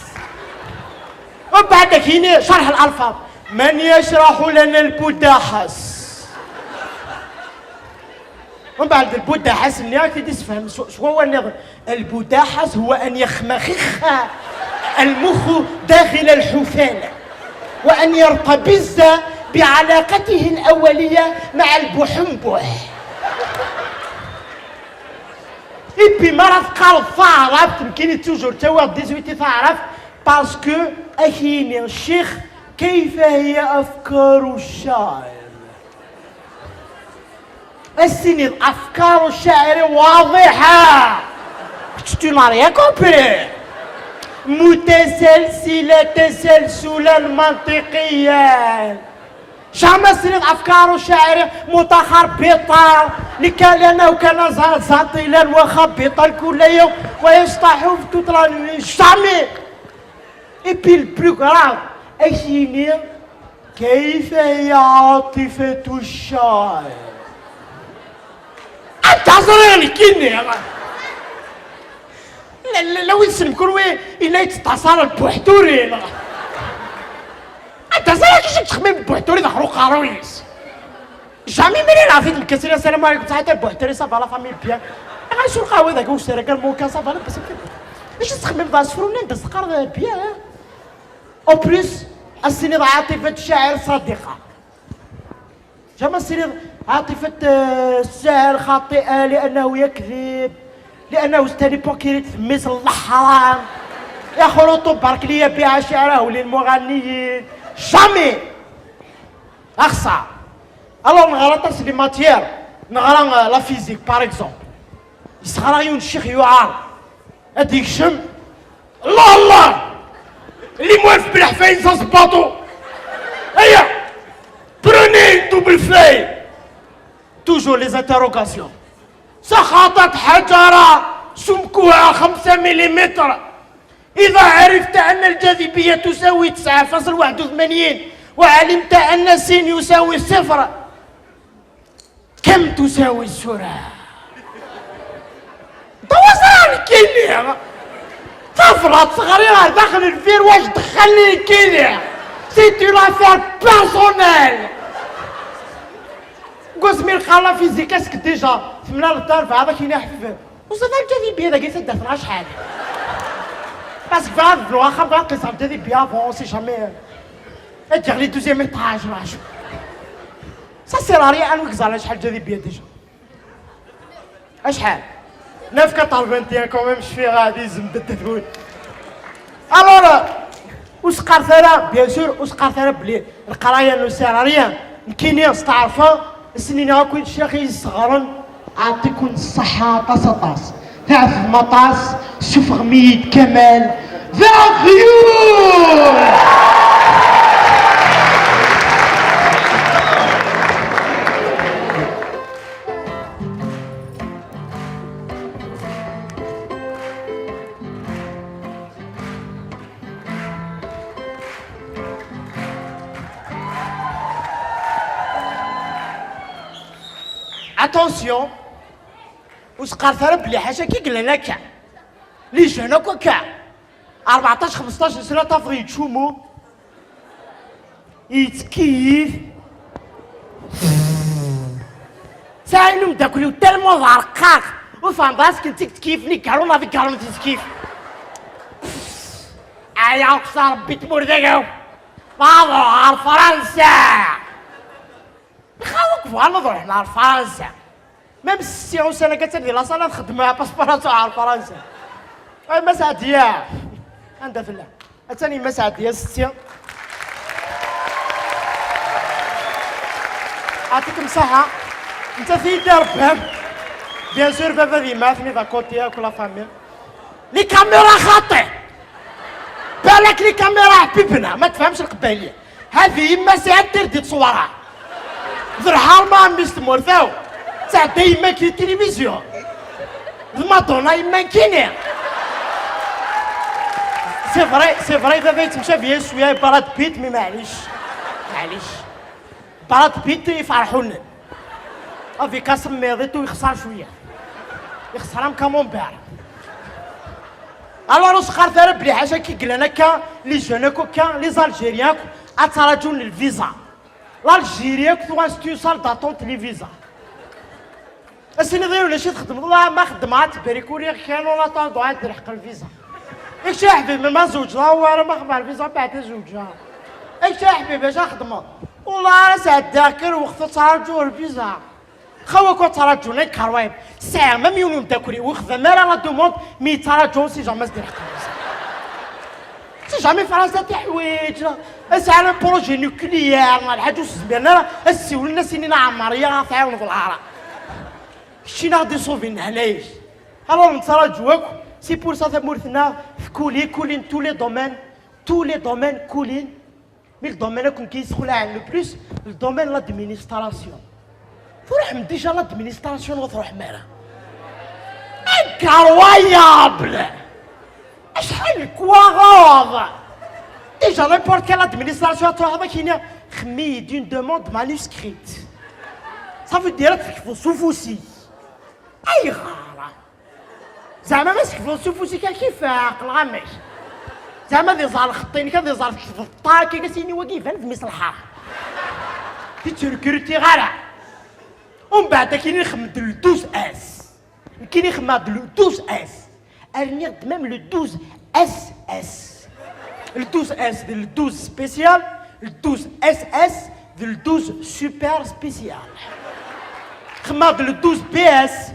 وبعدك هنا شرح الألفاظ. من يشرح لنا البدحس؟ ومن بعد البدحس اللي راك تسفهم شو، شو هو النظر؟ البداحة هو أن يخمخخ المخ داخل الحفالة، وأن يرتبز بعلاقته الأولية مع البحنبح. Et puis, مرة تقال الثعرف، يمكن toujours توا ديزويتي ثعرف، parce que أكيني الشيخ كيف هي أفكار الشاعر؟ السنين أفكار الشاعر واضحة. Tu n'as rien compris. متسلسلة تسلسلا منطقيا. شحال ما سنين أفكار الشاعر متخربطة، لكان لأنه كان ز-، زاطلا وخبيطا كل يوم ويشطح في toute la nuit. Jamais. Et puis le plus grave, أكيني كيف هي عاطفة الشاعر؟ أنت زريني كيني. لا، لا، لو يسلم كروي إلا يتتصل بوحدوري. أنت زريني كيش تخمم بوحدوري دخلوا قارويس. Jamais ملي راه في المكسرة السلام عليكم صحيت بوحدوري صافا لا فامي بيان. غير شو القهوة ذاك وش سرق الموكا صافا لا بس. ايش تخمم ذا سفرونين بس قرض بيان. En plus، السنيد عاطفة الشاعر صادقة. جا ما السنيد عاطفة، آه، الشاعر خاطئة لأنه يكذب، لأنه استاني بوكيري تسميس الحرام. يا خلوطو بارك لي بها شعره للمغنيين. Jamais. Axṣar. Alors neɣra aṭas les matières, neɣra euh, la physique par exemple. Yesɣer-aɣ yiwen ccix yuɛer ad d-yekcem. Allah Allah. Li mwalef belḥfa yensa s baṭu. Aya. Prenez une double feuille. Toujours les interrogations. سقطت حجرة سمكها خمسة مليمتر. إذا عرفت أن الجاذبية تساوي تسعة فاصل واحد وثمانين وعلمت أن سين يساوي صفر، كم تساوي السرعة؟ توصل كيلي. Tafrat teɣri ɣer daxel lfir, wac dxel kili. C'est une affaire personnelle. Gosmir qala physique, est-ce que déjà temlaleḍ d arbaɛa d akken iḥeffen? Usaḍ alǧazibi dagi taddart n acḥal? Parce que bɣiɣ ad bnuɣ axxam, bɣiɣ ad qisseɣ alǧazibi avant, on sait jamais. Ad d-yeɣli deuxième étage, neɣ acu. Ça sert à rien, anwa i yeẓran acḥal alǧazibi déjà? Acḥal? Neuf quatre-vingt-un quand même, je suis ravi, zembet-d. Alors, ur s-qqaret ara, bien sûr, ur s-qqaret ara belli leqraya n usiraryan, nekkini steɛrfeɣ, ass-nni akk ccix i yi-yesseɣren. Ɛṭiken ṣṣeḥḥa aṭas aṭas, tɛefdem aṭas, suffɣem-iyi-d Kamal d aɣyul! Attention, ur s-qqaret ara belli ḥaca-k i yellan akka. Les jeunes akk akka. Rbeɛṭac, xmesṭac n sna, tafeḍ yettcummu, yettkeyyif. Sɛin umeddakel-iw tellement d arqaq, ur fehmeḍ ara akken d tikkelt tkeyyif, ni galon avec galon tiskif. Aya uqsa Rebbi tmurt dagi. Ma ad ruḥeɣ ɣer Fransa. Lxawa akk bɣan ad ruḥen ɣer Fransa. Même si ussan-agi attan di laṣal ad xedmeɣ apaspuṛ ad ɣer Fransa. Ay Mass Ɛeddiya, anda tella? Attan yemma-s Ɛeddiya setti. Ɛṭikem ṣaḥa. Netta t-yedda Rebbi. Bien sûr, baba d yemma atni d akoṭi akk la famille. Les caméras xaṭi. Balak les caméras ḥbibna, ma tfehmx leqbayli. Hadi yemma-s interdit ṣṣwara. D lḥerma a mmi-s tmurt-aw. Tɛedda yemma-k di tilivizyu. D Madonna yemma nekkini. C'est vrai, c'est vrai, baba yettemcabi-as cwiya i Brad Pitt, mais maɛlic. Maɛlic. Brad Pitt iferḥunen. Avec asemmiḍ et tout, yexṣer cwiya. Yexṣer am camembert. Alors, ur s-qqaret ara belli ḥaca-k i yellan akka, les jeunes akk akka, les Algériens akk, ad ttraǧun lviza. L'Algérie akk tuɣal c'est une salle d'attente les visas. Ass-nni d yiwen acu txedmeḍ, la ma xeddmeɣ ad tbrikuriɣ kan, en attendant ad d-lḥeq lviza. Ikca aḥbib ma zewǧeɣ, war ma xedmeɣ lviza mbeɛd ad zewǧeɣ. Ikca aḥbib acu xedmeḍ? Wallah ara sɛeddaɣ kan lweqt ad ttraǧuɣ lviza. Xawa akk ad ttraǧun ay karwayb. Sɛiɣ même yiwen umeddakel-iw ur xdam ara la demande, mi yettraǧu si jamais ad d-lḥeq lviza. Si jamais Fransa tiḥwiǧ, asɛan un projet nucléaire, neɣ lḥaǧa ur s-zmiren ara, ad siwlen ad s-inin a Ɛmer, ya ɣef tɛiwneḍ lɛara. Keččini ad d-iṣubi nneḥna-ik. Alors nettraǧu akk, c'est pour ça tamurt-nneɣ tkuli, kulin tous les domaines, tous les domaines kulin. Mais le domaine akk nekk yessexlaɛen le plus, le domaine de l'administration. Truḥem déjà l'administration, ur truḥem ara. Incroyable! Acḥal n kwaɣeḍ! Déjà n'importe quelle administration ad truḥeḍ ad k-yini, xdem-iyi-d une demande manuscrite. Ça veut dire ad tekfuḍ s ufus-ik. Ayɣer? Zeɛma ma s-tekfuḍ s ufus-ik ad k-ifaq, neɣ amek? Zeɛma ad iẓer lxeṭṭ-inek, ad iẓer tbeṭṭa-k, ad s-yini wagi iban d mmi-s n lḥaṛa. Ur tt-rekrutiɣ ara. Umbeɛd akkin i nxeddem-d le douze S. Nekkini xedmeɣ-d le douze S. Rniɣ-d même le douze S S. Le douze S d le douze spécial, le douze S S d le douze super spécial. Xedmeɣ-d le douze B S,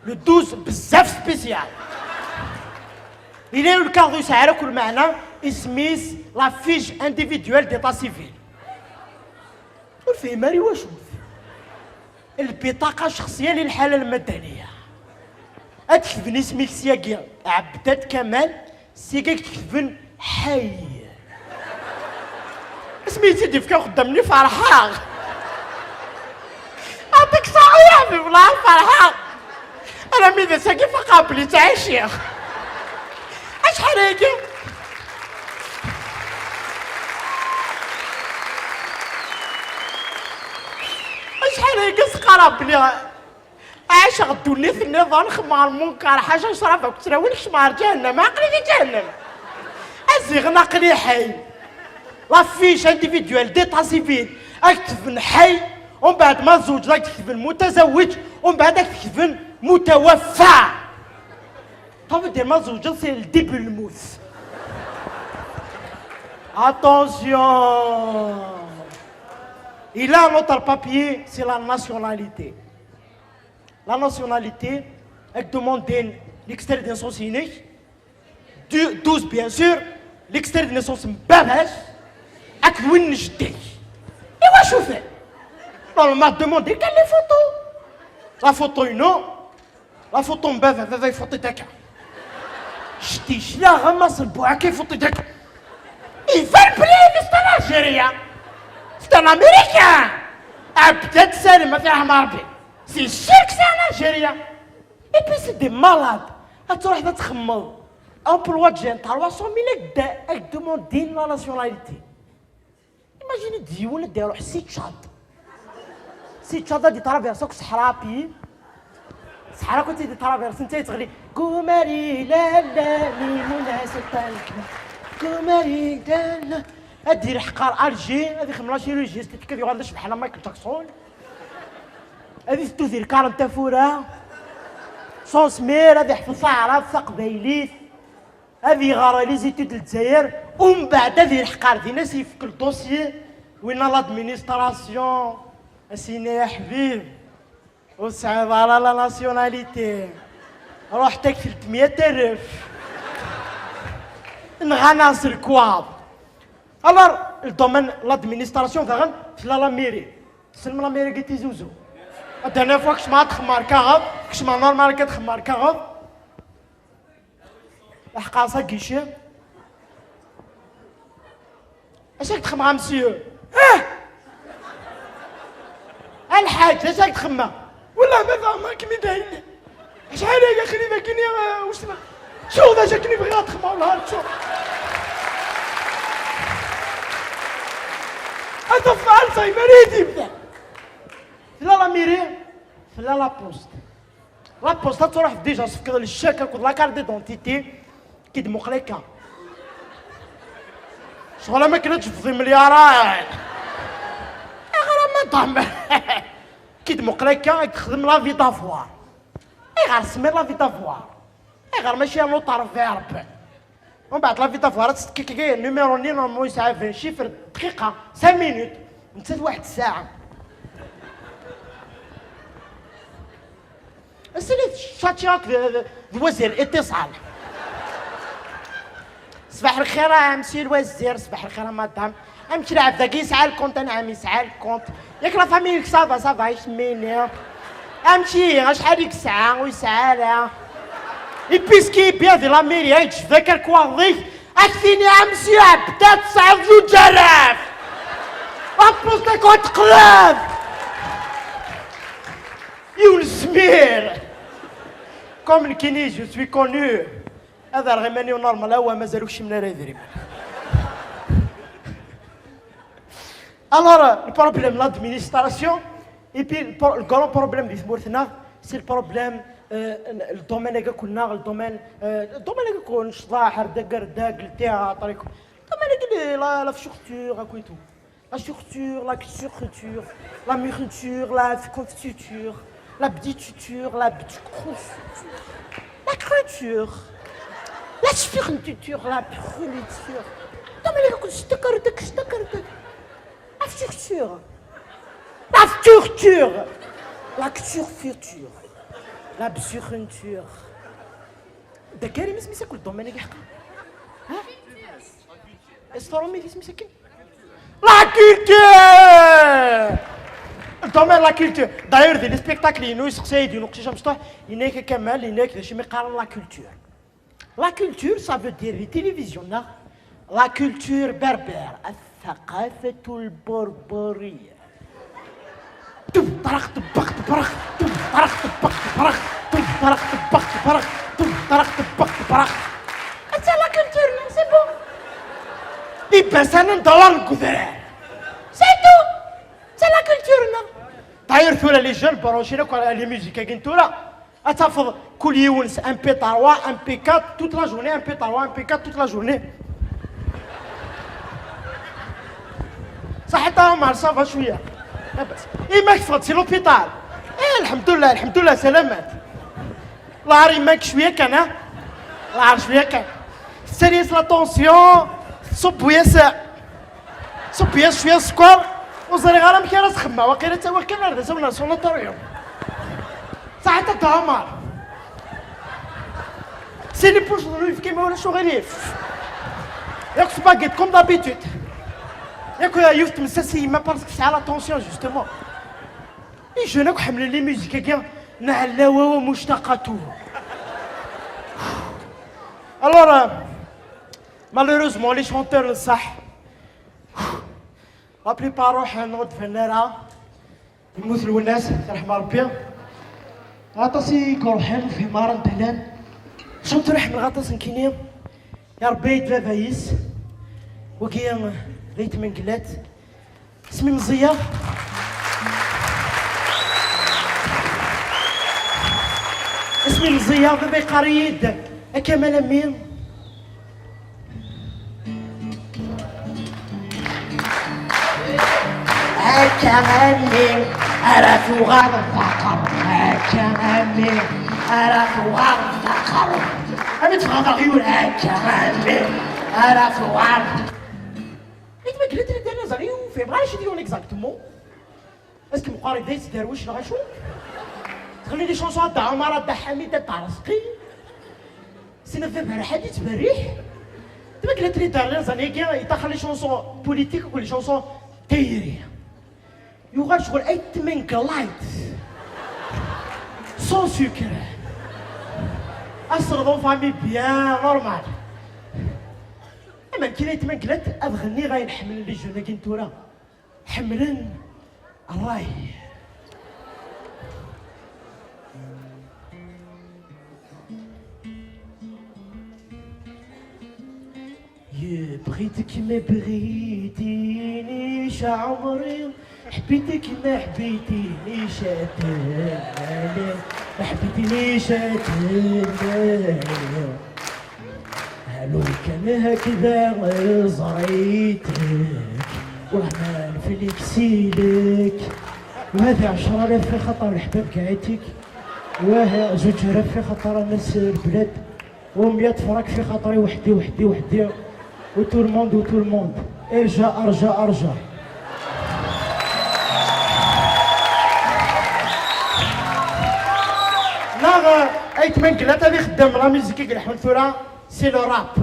le douze bezzaf spécial. Yella ur lkaɣeḍ ur yesɛi ara akk lmeɛna, isem-is la fiche individuelle d'état civil. Ur Fehmer i wacu? البطاقة الشخصية للحالة المدنية. Ad ketben isem-ik syagi Ɛebdad Kamal, syagi ad ketben Ḥay. Asmi i tt-id-yefka uxeddam-nni, ferḥeɣ. Aṭik saɣi, ya ḥbib, wellah ferḥeɣ. Alammi d ass-agi faqeɣ belli ttɛiciɣ. Acḥal aya? Acḥal aya s-qqareɣ belli ɛaceɣ ddunit nniḍen, xemmeɣ lmunkar, ḥaca ccrab akked tlawin, kecmeɣ ɣer ǧahennam, aql-i di ǧahennam. Aziɣen aql-i ḥay. La fiche individuelle d'état civil, ad ketben ḥay, umbeɛd ma tzewǧeḍ ad ketben mutazawiǧ, umbeɛd ad ketben mutawaffa. Ça veut dire ma tzewǧeḍ c'est le début n lmut. Attention. Il a un autre papier, c'est la nationalité. La nationalité, ad k-demandin l'extrait de naissance-inek, du- douze bien sûr, l'extrait de naissance n baba-k, akked win n jeddi-k. Iwacu-ten? Normalement, demandé kan les photos. La photo-inu, la photo n baba, baba ifuṭi-d akka. Jeddi yecla ɣer Mass Lbuɛak ifuṭi-d akka. Iban belli c'est un Algérien. C'est un Américain. Abdel Salim, ma fi rahma Rabbi. C'est sûr que c'est un Algérien. Et puis c'est des malades. Ad truḥeḍ ad txemmeḍ emploi de jeune, trois cent mille, ad d- ad k-demandin la nationalité. Imagine-d yiwen ad d-iruḥ si Tchad. Si Tchad ad d-itraverse akk Seḥra, puis Seḥra akk ad tt-id-itraverse, netta yettɣelli. Gumari lalla, Mimouna Sultan. Gumari lalla. Ad d-ileḥq ɣer Alger, ad ixemmem la chirurgie esthétique, ad yuɣal d acebḥan am Michael Jackson. Ad iteddu di lkar n Tafura. Sans mère, ad iḥfeḍ taɛrabt, taqbaylit. Ad iɣer les études n Lezzayer, umbeɛd ad ileḥq ar din, ad s-yefk le dossier, winna l'administration, ad s-yini: "Ya ḥbib, ur tesɛiḍ ara la nationalité, ruḥ-d ak teltmya terref." Nɣan-as lekwaɣeḍ. Alors, le domaine, l'administration daɣen, tella la mairie. Tessnem la mairie n Tizi Uzzu? La dernière fois kecmeɣ ad xemmeɣ lkaɣeḍ, kecmeɣ normal akka ad xemmeɣ lkaɣeḍ. Aḥeqqar s agici. Acu ak d-xemmeɣ a monsieur? Ah! A lḥaǧ, acu ak d-xemmeɣ? Wallah ma fehmeɣ-kem-id a yelli. Acḥal aya xlif akkenni, ah, wesma. Tcuɣ d acu akken i bɣiɣ ad xemmeɣ, wallah ad tcuɣ. Ad tafeḍ Alzheimer i d-yebdan. Tella la mairie, tella la poste. La poste ad truḥ déjà tefkeḍ le chèque akked la carte d'identité, ki d-muqel akka. Ccɣel am akken ad tjebdeḍ imelyaren. Ayɣer a madame? Ki d-muqel akka ad texdem la vie d'avoir. Ayɣer semmiḍ la vie d'avoir? Ayɣer mačči un autre verbe? Umbeɛd la vie d'avoir ad tettekki numéro-nni normalement yesɛa vingt chiffres, dqiqa, cinq minutes, nettat waḥed ssaɛa. Asili tcatci akk d, d, d wazir iṭiṣal. Ṣbaḥ lxir a monsieur lwazir, ṣbaḥ lxir a madame. Amek lɛebd-agi yesɛa lkunt, anɛam yesɛa lkunt. Yak la famille-ik ça va, ça va, ikemmini. Amek ihi, acḥal i yesɛa, ur yesɛa ara? Ipiski bien di la mairie, ay d-tecfek lekwaɣeḍ-ik, ad k-tini a monsieur Ɛebdad tesɛiḍ zuǧ alaf. La poste-ik ad teqleb. Yiwen zzmir. Comme nekkini, je suis connu. Ad rreɣ iman-iw normal, awa mazal ur kcimnen ara idrimen. Alors, le problème, l'administration, et puis le, pro- le grand problème di tmurt-nneɣ, c'est le problème, euh, le domaine-agi akk-nneɣ, le domaine, euh, le domaine-agi akk n ccḍeḥ, ar dagger, dagg, le théâtre, et tout. Le domaine-agi, la, la structure, akk et tout. La structure, la structure, la mûriture, la confiture, la bdituture, la bdicrouf, la cruture, la spirituture, la brûliture. Domaine-agi akk-nneɣ, stakardak, stakardak. La structure. La structure. La structure. La bsuxenture. Dagari, mais c'est quoi le domaine-agi? Hein? Est-ce que tu as mis ça? La culture! Le domaine de la culture. D'ailleurs, di les spectacles-inu, yesteqsa-yi-d yiwen uqcic amecṭuḥ, yenna-yak a Kamal, yenna-yak d acu mi qqaren la culture. La culture, ça veut dire di télévision, neɣ? La culture berbère, الثقافة البربرية. Tebṭerq, tebbeq, tebreq, tebṭerq, tebbeq, tebreq, tebṭerq, tebbeq, tebreq, tebṭerq, tebbeq, tebreq. Atta la culture-nneɣ, c'est bon. Ibasanen d awal deg udrar. C'est tout. Atta la culture-nneɣ. D'ailleurs, tura les jeunes branchés akk les musiques-agi n tura. Ad tafeḍ kul yiwen s M P trois, M P quatre, toute la journée, M P trois, M P quatre, toute la journée. صحيت عمر، ça va شوية. لاباس. إما كيف غتسي l'hôpital؟ إيه، الحمد لله، الحمد لله، سلامات. الله عار يماك شوية كان، ها؟ الله عار شوية كان. سيريس la tension، صب ويا ساعة. صب يا شوية السكر، وزري غير مكان تخمى، واقيلا تا واقيلا هذا سونا سوناتوريوم. صحيت عمر. C'est les poches dans le كيما ولا شو غريب. ياك سباقيت comme d'habitude. ياك يوث تمساسي يما parce que c'est la tension justement. Les jeunes akk ḥemmlen les musiques-agi. نعلاوة ومشتقاته. Alors, euh, malheureusement, les chanteurs, صح. La plupart ruḥen ur d-banen ara. Yemmut Lwennas, yerḥem Rebbi. Aṭas i iruḥen, ur fhimeɣ ara anda llan. Chanteur ḥemmleɣ aṭas nekkini. Iṛebba-yi-d baba-is. Wagi d ayt Mengellat. Asmi meẓẓiyeɣ. Asmi meẓẓiyeɣ, baba yeqqar-iyi-d: "A Kamal a mmi." Akka a mmi ara tuɣaleḍ d aqerru. Akka a mmi ara tuɣaleḍ d aqerru. Ami teffɣeḍ aɣyul, akka a mmi ara tuɣaleḍ. Ayt Mengellat ad d-nerr azal, ur fhimeɣ ara acu d-yenna exactement. Est-ce que meqqar yebda yettderwic neɣ acu? Tɣelli les chansons a Dda Ɛmer, a Dda Ḥamid, a Dda Rezqi. Sin a baba Rḥad yettberriḥ. Ayt Mengellat ad d-nerr azal-agi, yettaxer les chansons politiques akked les chansons tayri. Yuɣal ccɣel Ayt Mengellat. Sans sucre. Asreḍ en famille bien normal. Ama nekkini Ayt Mengellat ad ɣenniɣ ayen ḥemmlen les jeunes-agi n tura. Ḥemmlen ṛṛay. Yebɣi-tek ma bɣitini, ɛemri, ḥbit-k ma ḥbitini, caten, ḥbitini, caten. Alu kan hakda ẓrayt-k, ur ḥmal flik silek. وهذه عشرة آلاف في خاطر الحباب كاع عيتك، واه زوج آلاف في خاطر الناس البلاد، ومية فراك في خاطري وحدي، وحدي، وحدي، و tout le monde، و tout le monde. ارجع، ارجع، ارجع. ناغ ايت من قلت هذه خدام la musique يقلحون ثورة. C'est le rap.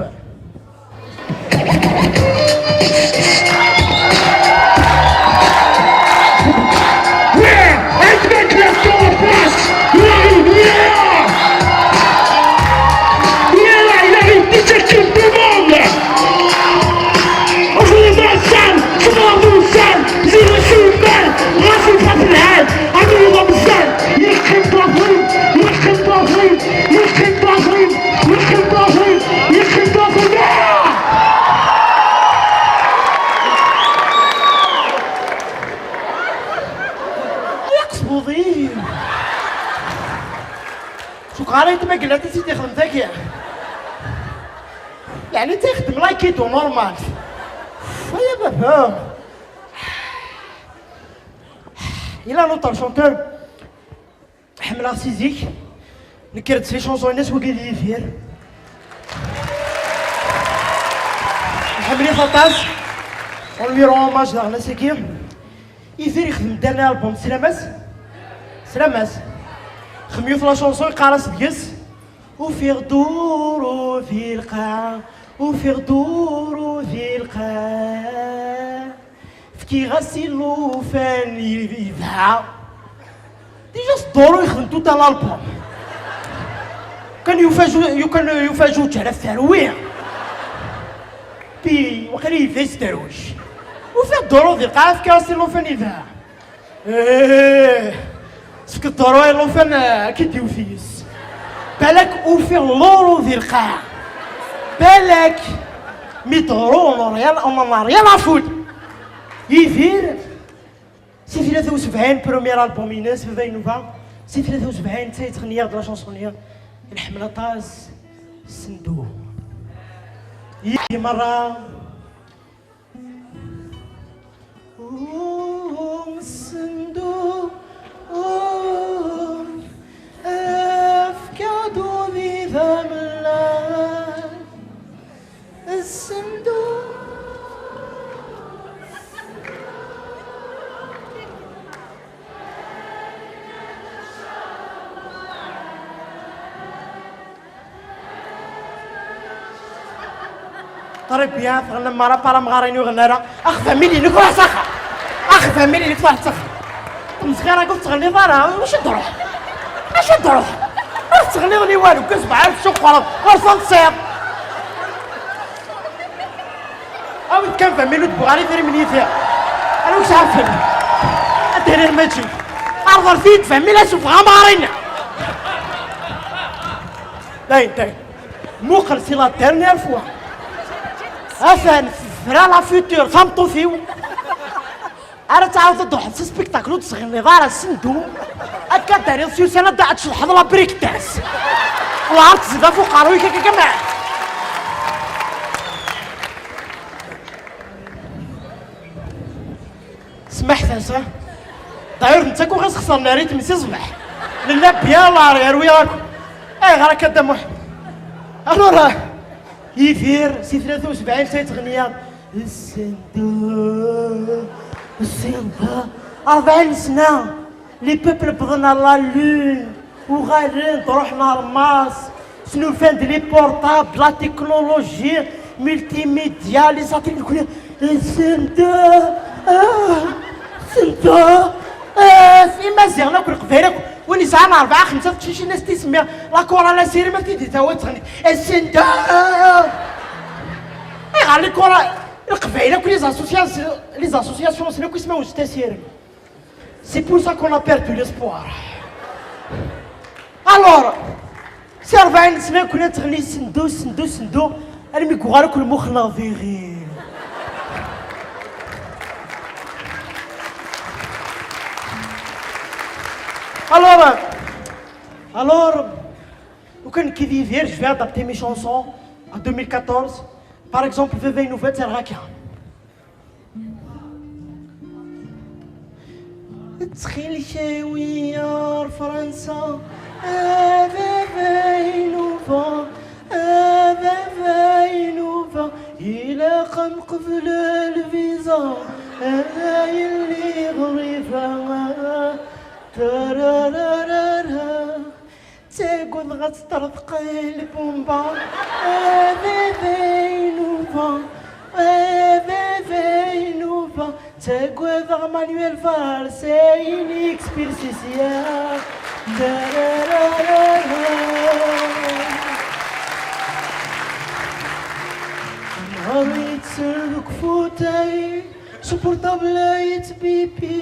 Ay aqesbuḍ-iw! Cukkeɣ ara yetmagla tissit ixdem tagi. Yeɛni ta ixdem l'aïkido normal. Ay a baba! Il a l'autre chanteur. Ḥemmleɣ si zik. Nekker-d s les chansons-ines wagi d Yidir. Nḥemmel-it aṭas. On lui rend hommage daɣen ass-agi. Yidir yexdem dernier album, teslam-as? Teslam-as? Xdem yiwet la chanson yeqqar-as deg-s: "Ufiɣ dduru di lqaɛa, ufiɣ dduru di lqaɛa." Ɣas illufan yebha. Déjà s dduru yexdem tout un album. Kan yufa ju-, yukan yufa juǧ ara terwi. Pi waqila yebda yesderwec. Ufiɣ dduru di lqaɛa, fkiɣ-as illufan yebha. Eh, sefk dduru illufan, eh, ad k-id-iwet yes. Balak ufiɣ lluru di lqaɛa. Balak. Mi dduru on en a rien, on en a rien à foutre. Yidir, si tlata u sebɛin, premier album-ines, Baba Inuba, si tlata u sebɛin, netta yettɣenni-yaɣ-d la chanson-nni i nḥemmel aṭas, Sendu. Yid-i merra. Sendu, efk-aɣ-d udi d amellal. Sendu. Ṭribya, tɣennam mara para mɣarin ur ɣenn ara. Ax familya-inek, ruḥ s axxam. Ax familya-inek, ruḥ s axxam. Tmezɣir-agi ur tettɣenniḍ ara, wacu d-ruḥ? Acu d-ruḥ? Ur tettɣenniḍ ni walu, kuz bɛal tcuqqreḍ, ur tensiḍ. Awit kan vingt minutes buɣal idrimen yid-i. Ala ur sɛiɣ fell-i. Ad d-iniɣ mačči. Rḍlet-iyi-d vingt mille ad sufɣeɣ amɣar-inna. Dayen, dayen. Muqel, c'est la dernière fois. Atan tefra la future tameṭṭut-iw. Ara tɛawdeḍ ad d-truḥeḍ s spectacle ur d-teɣniḍ ara Sendu. Akka d-tariḍ s yusan ad d-tceḍḥeḍ la break dance. Wɛer tezdiḍ ɣef uqerruy-ik akka kan. Smaḥt-as, ha? D'ailleurs, netta akk ɣas xesren rrythm si ṣṣbeḥ. Nella bien à l'arrière, wiyaḍ akk. Ayɣer akka, Dda Muḥ? Alors, Yidir, si tlata u sebɛin, sa yettɣenni-yaɣ-d. Sendu, Sendu. Rebɛin sna, les peuples wwḍen à la lune. Uɣalen-d, ruḥen ɣer Mars, snulfan-d les portables, la technologie, multimédia, les satellites, nekkni, Sendu, ah, Sendu, ah, Imaziɣen akk, Leqbayel akk, win yesɛan rebɛa, xemsa teqcicin, ad s-t-isemmi la chorale Asirem, ad t-id-tawi ad tɣenni, Sendu. Ayɣer les chorales, Leqbayel akk, les associations, les associations, ssnen akk ismawen s Asirem. C'est pour ça qu'on a perdu l'espoir. Alors, si rebɛin sna nekkni ad tɣenni Sendu, Sendu, Sendu, almi yuɣal akk lmux-nneɣ d iɣil. Alors, alors, lukan nekk d Yidir, je vais adapter mes chansons en deux mille quatorze. Par exemple, Baba Inuba, ttarraɣ akka. Ttxil-k, awi-yi ar Fransa, a baba Inuba, a baba Inuba, ilaq ad nqebel lviza, a yelli ɣriba, tarararara. Ttagadeɣ ad teṭṭerḍeq lbumba, a baba Inuba, a baba Inuba. Ttagadeɣ Manuel Valls, ayen yekspil si sya. Dararara. Nehar yetter deg ufutay, s uportable yettbipi,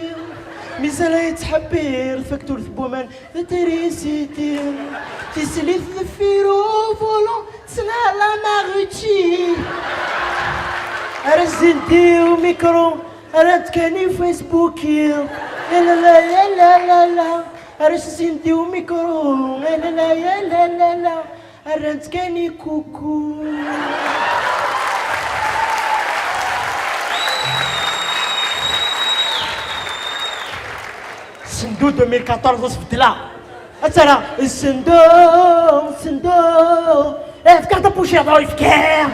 mizan yettḥebbir, fakturt n waman, d trisiti, tislit deffir uvulan, tesnehla Marucci. Ara s-zindi umikru, ara d-kani Facebook-i. Yalala, yalala, ara s-zindi umikru, yalala, yalala. Rran-tt kan i kuku. Sendu deux mille quatorze, ad s-beddleɣ. Ad tara, Sendu, Sendu. Eh, fkiɣ-d apuciḍ, ur yefkiɣ.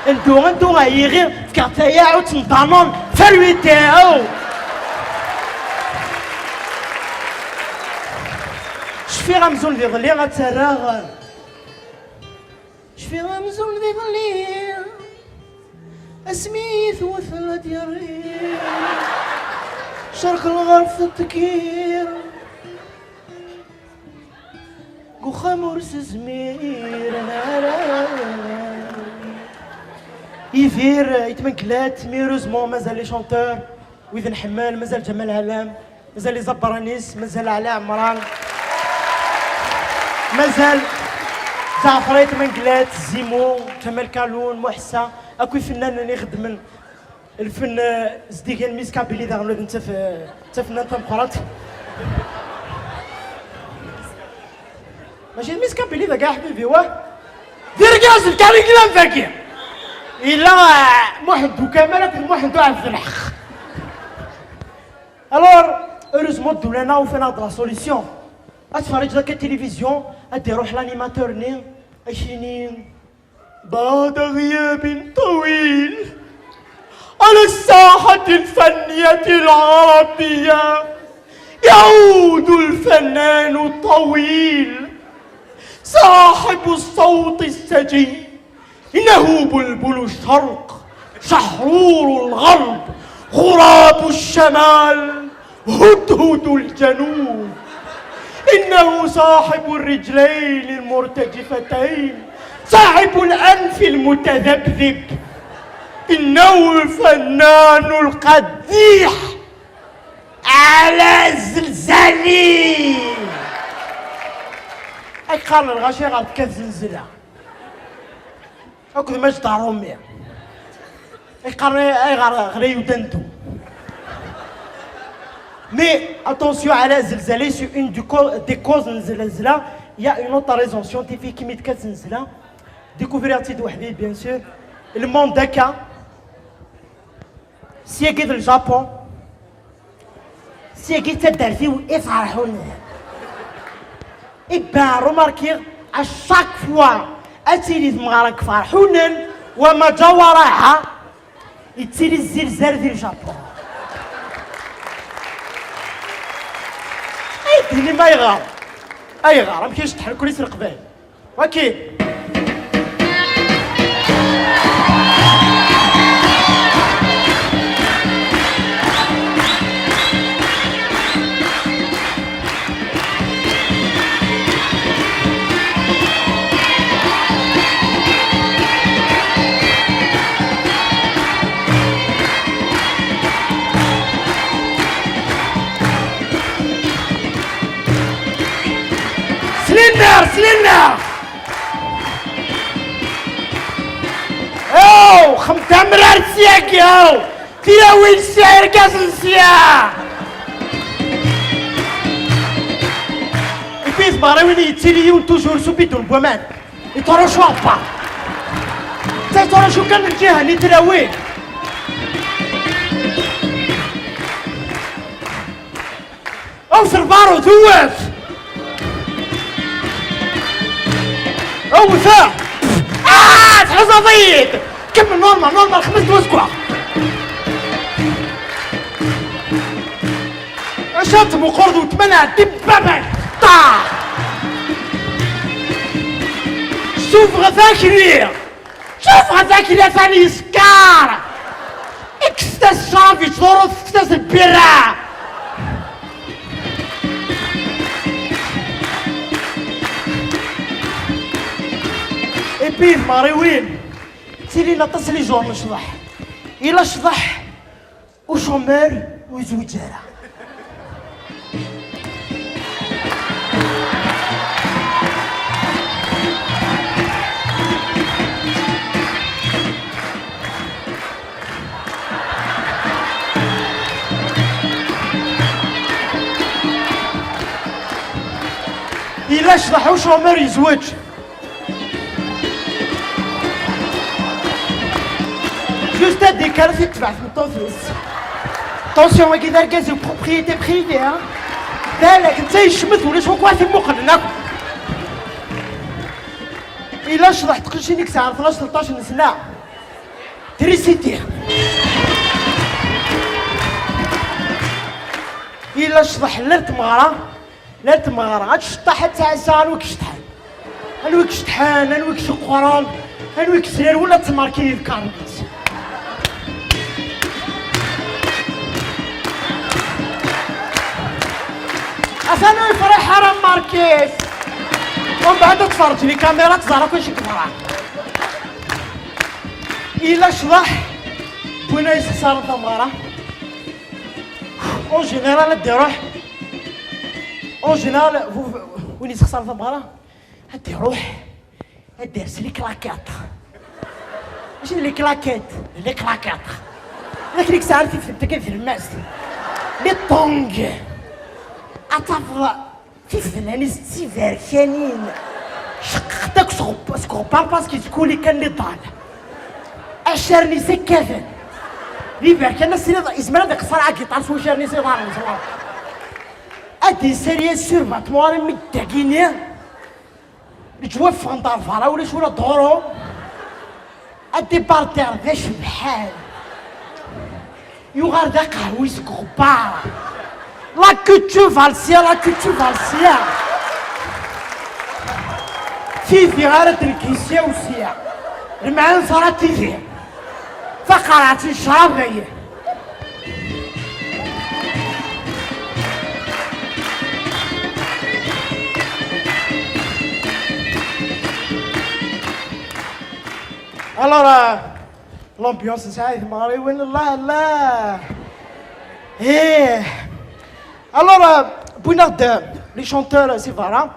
Ndu, ndu, ay iɣi, fkiɣ-d tayaɛut n Danone, ferwitew. Cfiɣ amzun d iḍelli, ad taraɣ. Cfiɣ amzun d iḍelli, Asmi i twet la diarrhée, cerq lɣerb tettkiṛ, deg uxxam ur s-zmiren ara. Yidir, Ayt Mengellat, malheureusement, mazal les chanteurs, wid nḥemmel, mazal Ǧamal Ɛlam, mazal iẓabbaren-is, mazal Ɛli Ɛemran, mazal Ǧaɛfer Ayt Mengellat, Zimu, Ǧamal Kalun, Muḥsa, akk ifennanen ixeddmen lfen, eh, zeddigen Miss Kabylie, daɣen ula d netta f-, d tafennant tameqqrant. Mačči d Miss Kabylie dagi, a ḥbibi, wah? D irgazen kan i yellan dagi. Yella, eh, Muḥend Ukamal akked Muḥend Uɛebdelḥeq. Alors, heureusement, ddula-nneɣ ufan-aɣ-d la solution. Ad tferriǧeḍ akka tilivizyu, ad d-iruḥ l'animateur-nni, ad k-yini: بعد غياب طويل على الساحة الفنية العربية يعود الفنان الطويل صاحب الصوت السجي. إنه بلبل الشرق، شحرور الغرب، غراب الشمال، هدهد الجنوب. إنه صاحب الرجلين المرتجفتين، صاحب الأنف المتذبذب. إنه الفنان القديح على زلزالي. Ay qqaren lɣaci ɣer tekkat zenzla. Akked Maǧid Ṛumi. Ay qqaren ayɣer ɣlay udandu. Mais attention, Ɛla Zelzali, c'est une du co-, des causes n zlazla. Il y a une autre raison scientifique i mi tekkat zenzla. Découvriɣ-tt-id weḥd-i, bien sûr. Le monde akka. Syagi d le Japon. Syagi d taddart-iw i ferḥunen. Iban remarkiɣ à chaque fois ad tili tmeɣra deg ferḥunen, wa ma ǧa waraha, yettili zzilzal di le Japon. Ay d-tinim ayɣer? Ayɣer? Amek i ceṭṭḥen kulli s leqbayel? Waki. Slin-aɣ, slin-aɣ! Aw, xemt amrar syagi, aw! Tilawin sya, irgazen sya! Et puis, tmeɣriwin yettili yiwen toujours s ubidun n waman. Yettrucu apa. Yettrucu kan lǧiha-nni n tlawin. Awes lbarud, awes! Awes! Ah, tḥuzaḍ-iyi-d! Kemmel normal, normal, xmes d wazeggaɣ. Acu ad tmuqqureḍ weltma n ɛeddi n baba-k? Ṭah! Ssufɣet akli! Ssufɣet akli, atan yeskeṛ! Kkset-as ccrab yettḍurru, tefket-as lbirra! Et puis, tmeɣriwin, ttilin aṭas les jours n ccḍeḥ. Yella ccḍeḥ u chômeur ur yezwiǧ ara. Yella ccḍeḥ u chômeur yezweǧ. Juste ad d-ikker ad t-itbeɛ tmeṭṭut-is. Attention, wagi d argaz-iw, propriété privée, hein. Balak, netta yecmet, ulac wakk ara t-imuqlen akk. Ila ccḍeḥ n teqcicin i yesɛan tnac, tleṭṭac n sna. Trisiti. Ila ccḍeḥ n lal tmeɣra. La tmeɣra, ad tceṭṭeḥ, ad tɛassa, anwa i iceṭṭḥen? Anwa i iceṭṭḥen? Anwa i iceqqren? Anwa i yeslan wala d tmerkin i tkarnit? Anu yefreḥ ara Marquez. Umbeɛd ad tferǧ likamira, tẓer akk acu yeḍran. Yella ccḍeḥ, win ay yessexṣaren tameɣra. En général ad d-iruḥ. En général, win yessexṣaren tameɣra, ad d-iruḥ. Ad d-ers les claquettes. Mačči d les claquettes, les claquettes. D akken i yesɛan tifent akka d tlemmast. Les tongs. Ad tafeḍ tifednan-is d tiberkanin. Ceqqeqt akk seg uɣebbar parce que yettkulli kan les dalles. Accaren-is akkaden. D iberkan, ad s-tiniḍ yezmer ad iqeṣṣer agiṭar s waccaren-is iḍarren. Ad d-yessali survêtement armi d dagini. Leǧwab ffɣen-d ɣer berra, ulac ula d uru. Adéparter d acebḥan. Yuɣal d aqehwi seg uɣebbar. La culture valsière, la culture valsière. Tidi ara d-nekk sya u sya. Lemɛan ẓra tidi. Taqerɛet n ccrab-agi. Alors, euh, l'ambiance, ça, il m'arrive, là, là. Eh. Alors, euh, wwin-aɣ-d, euh, les chanteurs, euh, si voilà.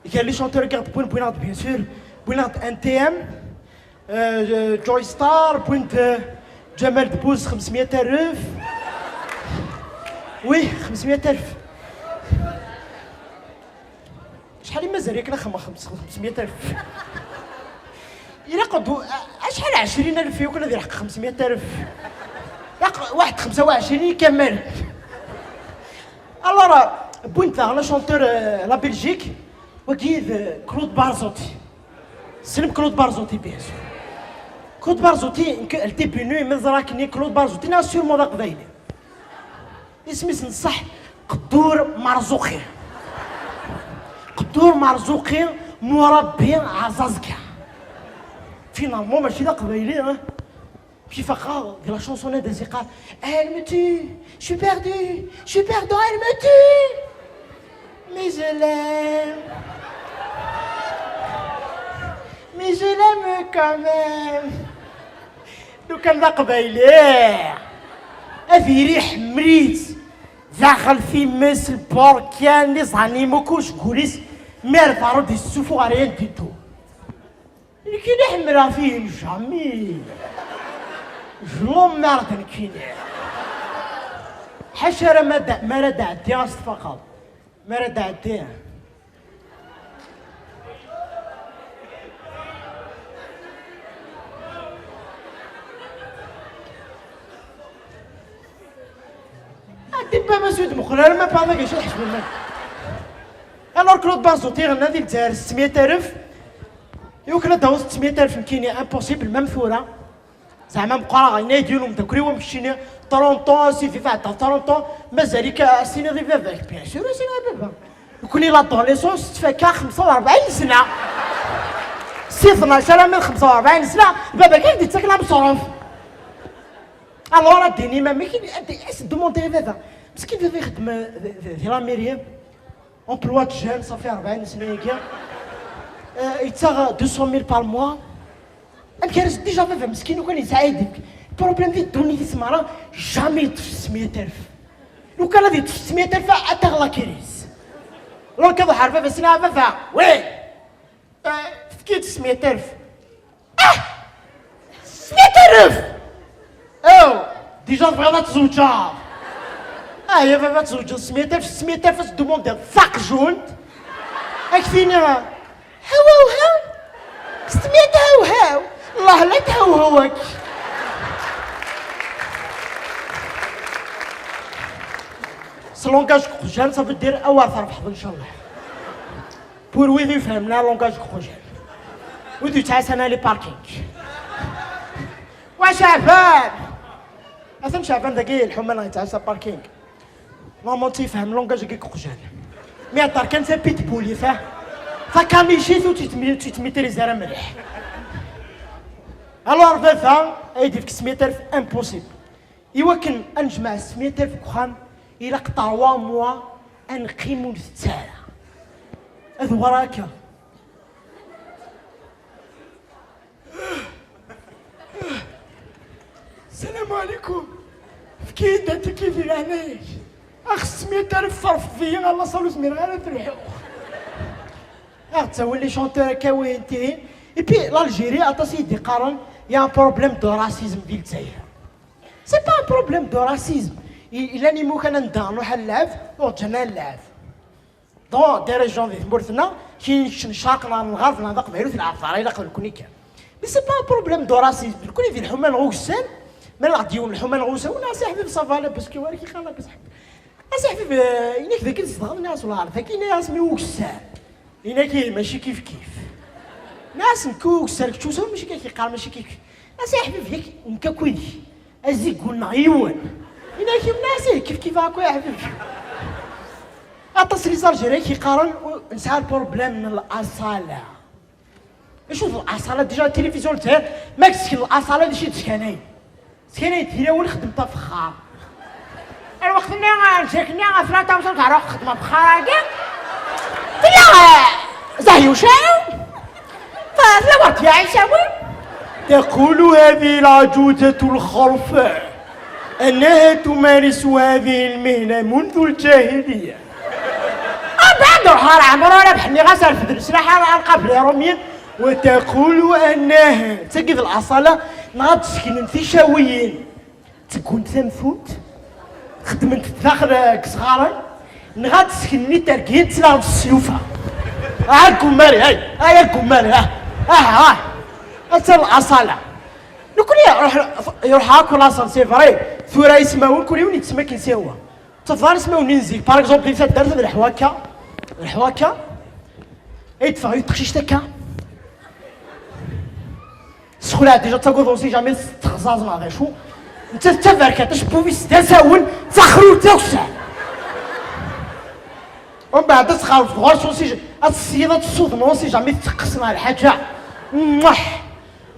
Gar les chanteurs i ɣ-d-wwin, wwin-aɣ-d, bien sûr, wwin-aɣ-d N T M, euh, Joy Star, wwin-d, euh, Ǧamal Dbuz, xemsmya alef. Oui, xemsmya alef. Acḥal i mazal yak la xemxem xemsmya alef? Ilaq d-, acḥal, ɛecrin alef yakk ad ilḥeq xemsmya alef. Ilaq waḥed xemsa u ɛecrin i kamalen. Alors, wwin-d daɣen le chanteur, euh, la Belgique, wagi d Claude Barzotti. Tessnem Claude Barzotti, bien sûr. Claude Barzotti, nekk, le début-nu, imi ẓriɣ akken Claude Barzotti, neɣ sûrement d aqbayli. Isem-is n ṣṣeḥ, Qeddur Merzuqi. Qeddur Merzuqi, murabbi aẓazga. Finalement, mačči d aqbayli, hein. Puis faqeɣ di la chanson ad as-iqqar: "Elle me tue, je suis perdu, je suis perdu, elle me tue. Mais je l'aime, mais je l'aime quand même." Lukan d aqbayli, ad yili iḥemmel-itt. Daxel times, lburkan, les animaux, kullec deg wul-is. Mi ar berru d-yessufuɣ rien du tout. Nekkini ḥemmleɣ tihin, jamais. Je l'emmerde nekkini. Ḥaca ara ma da-, mi ara d-ɛeddiɣ ad s-tfaqeḍ. Mi ara d-ɛeddiɣ. Ati pas ma sud meqqel ara ma pas ma gac ad ḥesben. Alors Claude Barzotti iɣenna di Lezzayer s tesmiyat alef. Yukken ad d-taweḍ s tesmiyat alef nekkini, impossible, même tura. Zeɛma meqqreɣ, yenna-yi-d yiwen umeddakel-iw amekcini, trente ans, a sidi, tɛeddaḍ trente ans, mazal-ik ad as-tiniḍ i baba-k? Bien sûr, ad as-iniɣ i baba. Nekkni l'adolescence tettfakka xemsa u rebɛin sna. Si tnac alamma d xemsa u rebɛin sna, baba-k ad k-d-yettak lameṣruf. Alors, ad d-tini mamik, ad d-, ad s-demande i baba. Meskin baba ixeddem, euh, di, di, di la mairie. Emploi de jeune, ça fait rebɛin sna-agi. Euh, yettaɣ deux cent mille par mois. Amek ara s-, déjà baba meskin, lukan yesɛa ideg. Problème di ddunit-is merra, jamais yeṭṭef tesmiyat alef. Lukan ad yeṭṭef tesmiyat alef, ad taɣ la crise. Donc ad ḥer baba, sina baba. Oui. Euh, efk-iyi-d tesmiyat alef. Ah! Tesmiyat alef! Aw, déjà tebɣiḍ ad tzewǧeḍ. Ah, ya baba, ad tzewǧeḍ, tesmiyat alef, tesmiyat alef, ad s-demandiḍ taqjunt. Ad k-tini, haw, haw, haw. Tesmiyat haw, haw. Allah la thawhaw-ak. S langage n uqjan, ça veut dire awer trebḥeḍ, inchallah. Pour wid ifehmen langage n uqjan. Wid yettɛassan les parkings. Wa Caɛban! Atan Caɛban dagi, lḥuma neɣ yettɛassa parking. Normalement yefhem langage-agi n uqjan. Mi ihedder kan, c'est pitbull, yefhem. Takanic-it ur tt-yettmi-, ur tt-yettmitiriz ara mliḥ. Alors baba, ay d-yefk tesmiyat alef, impossible. Iwakken ad nejmeɛ tesmiyat alef deg uxxam, ilaq trois mois Ad neqqim ur ntett ara. Ad uɣaleɣ akka. Salam alaikum. Efk-iyi-d atiki di leɛnaya-k. Axsem-iyi-d ara tferfeḍ-iyi, Allah ṣal ur zmireɣ ara ad lḥuɣ. Ad ɣ-d-tawin les chanteurs akka wihin tihin. Et puis l'Algérie, aṭas i yi-d-iqqaren, y a un problème de racisme di Lezzayer. C'est pas un problème de racisme. I- Llan imukan anda nruḥ ad nlɛeb, ur ǧǧan ad nlɛeb. Dans des régions di tmurt-nneɣ, kra yekcen ccreq neɣ n lɣerb neɣ d aqbayli ur t-lɛebet ara, ilaq d nekni kan. Mais c'est pas un problème de racisme. Nekni di lḥuma neɣ ugessan, ma nɣed yiwen lḥuma neɣ usawen, a si ḥbib ça va, labas ki, wa-k iqal labas ḥbib. A si ḥbib, eh, inak dagi tzedɣeḍ, nniɣ-as wellah ar dagi, yenna-yas mi ugessan. Inak ihi mačči kif kif. Nniɣ-as nekk ugessan kečč usawen mačči kif, iqal mačči kif kif. A si ḥbib yak nekk akked-k. Azigul neɣ yiwen. Inak imnas ih kif kif akk a ḥbib. Aṭas n les Algériens i k-iqqaren u- nesɛa lproblème n l'aṣala. Acu d l'aṣala? Déjà tilifizyon n Lezzayer, ma k-d-sken l'aṣala d acu i d-skanay? Skanay tilawin xedmet afexxar. Lweqt-nni, lǧak-nni, tlata wsat ara xedmeɣ afexxar-agi. Tella, eh, Zahyuca. Fa-, tella werǧ ya Ɛisawi. تقول هذه العجوزة الخرفاء أنها تمارس هذه المهنة منذ الجاهلية. Abɛad ur ḥar ɛmer ara bḥenni ɣas rfed leslaḥ ara nqabel iṛumyen. وتقول أنها, d tagi d l'aṣala, neɣ ad d-seknen ticawiyin. Tteggent tamtunt, xeddment daxel, eh, deg isɣaren, neɣ ad d-seknen itergiyen ttnaɣen s sslufa. Ah, aggumari, ay, ay, aggumari, ah, ah, ah. Atta l'aṣala. Nekni iruḥ, iruḥ akk laṣel, c'est vrai. Tura ismawen, kul yiwen yettmakin s ihwa. Ttafḍan ismawen n zik, par exemple, di taddart d leḥwaka, leḥwaka, ay d-teffeɣ yiwet teqcict akka. Ssexlaɛ déjà, ttagadeɣ, on sait jamais, texẓaẓ neɣ d acu. Nettat d taberkant, acebbub-is d asawen, d taxrut d akessar. Umbeɛd ad txerfeḍ ɣur-s, on sait ja-, ad tessiyeḍ ad tessudneḍ, on sait jamais tetteqqes neɣ lḥaǧa. Muḥ!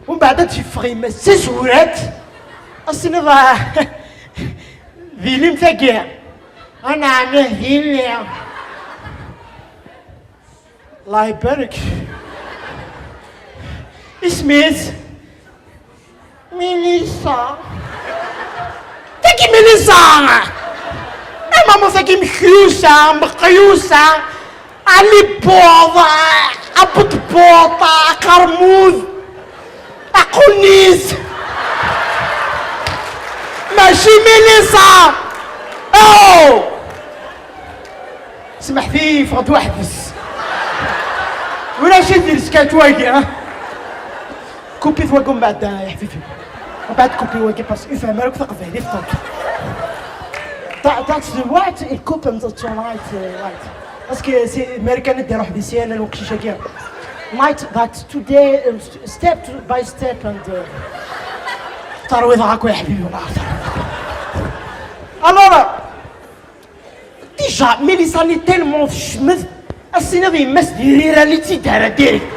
Umbeɛd ad d-yeffeɣ yemma-s d tazewrat, ad s-tiniḍ, ah, d ilim tagi. Anɛam, ih, d ilim. Allah ibarek. Isem-is Milisa. Tagi Milisa. Ay, mama, tagi mekyusa, meqyusa. Ɛli Buḍ, Abeṭbuṭ, Aqermud, Aqunnis. Mačči Milisa. Oh! Smeḥt-iyi, yeffeɣ-d weḥd-s. Ulac i d-yeskat wagi, ha? Kupi-t wagi umbeɛd, a iḥbibi. Umbeɛd kupi wagi, parce que ifhem ara akk taqbaylit, donc. That, that's the right, il coupe and the right, uh, right. Parce que c'est américain i d-iruḥ di C N N uqcic-agi. Night that today, uh, step to, by step and, uh, terwiḍ akk, a iḥbibi, wala. Alors, Déjà, Milisa-nni tellement tecmet, ad s-tiniḍ yemma-s d irira-nni d tidara direct.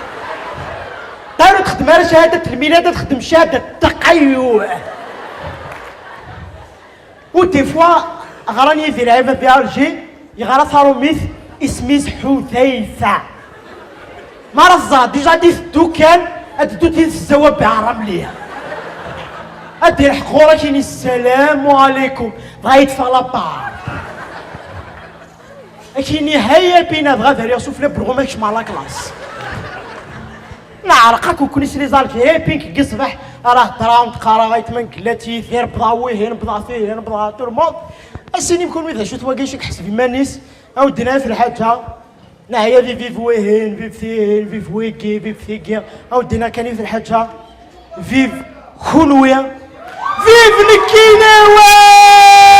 Ṭayr ur txeddem ara cahada n lmilad, ad txeddem cahada n taqayyuɛ. U des fois, ɣran Yidir Ɛibad di Alger, yeɣra taṛumit, isem-is Ḥudayfa. Ma ara tẓer déjà di tdukkan, ad teddu tid tezzawa Beɛramli. Ad d-ilḥeq ɣur-k, ini ssalamu ɛalaykum, dɣa yedfa la part. Ak ini haya pina, dɣa dariɣ sufla brɣum, ad kecmeɣ la classe. Neɛreq akk uknis les Algériens, pink deg ṣṣbeḥ ara heddreɣ, ur d-qqareɣ aytma n gellat Yidir, bḍa wihin, bḍa tihin, bḍa tout le monde. As-inim kunwi d acu-t wagi, acu iḥseb iman-is, a ur d-naf lḥaǧa. Neɛya di vive wihin, vive tihin, vive wigi, vive tigi. A ur d-naf kan yiwet lḥaǧa. Vive kunwi. Vive nekkini, wa!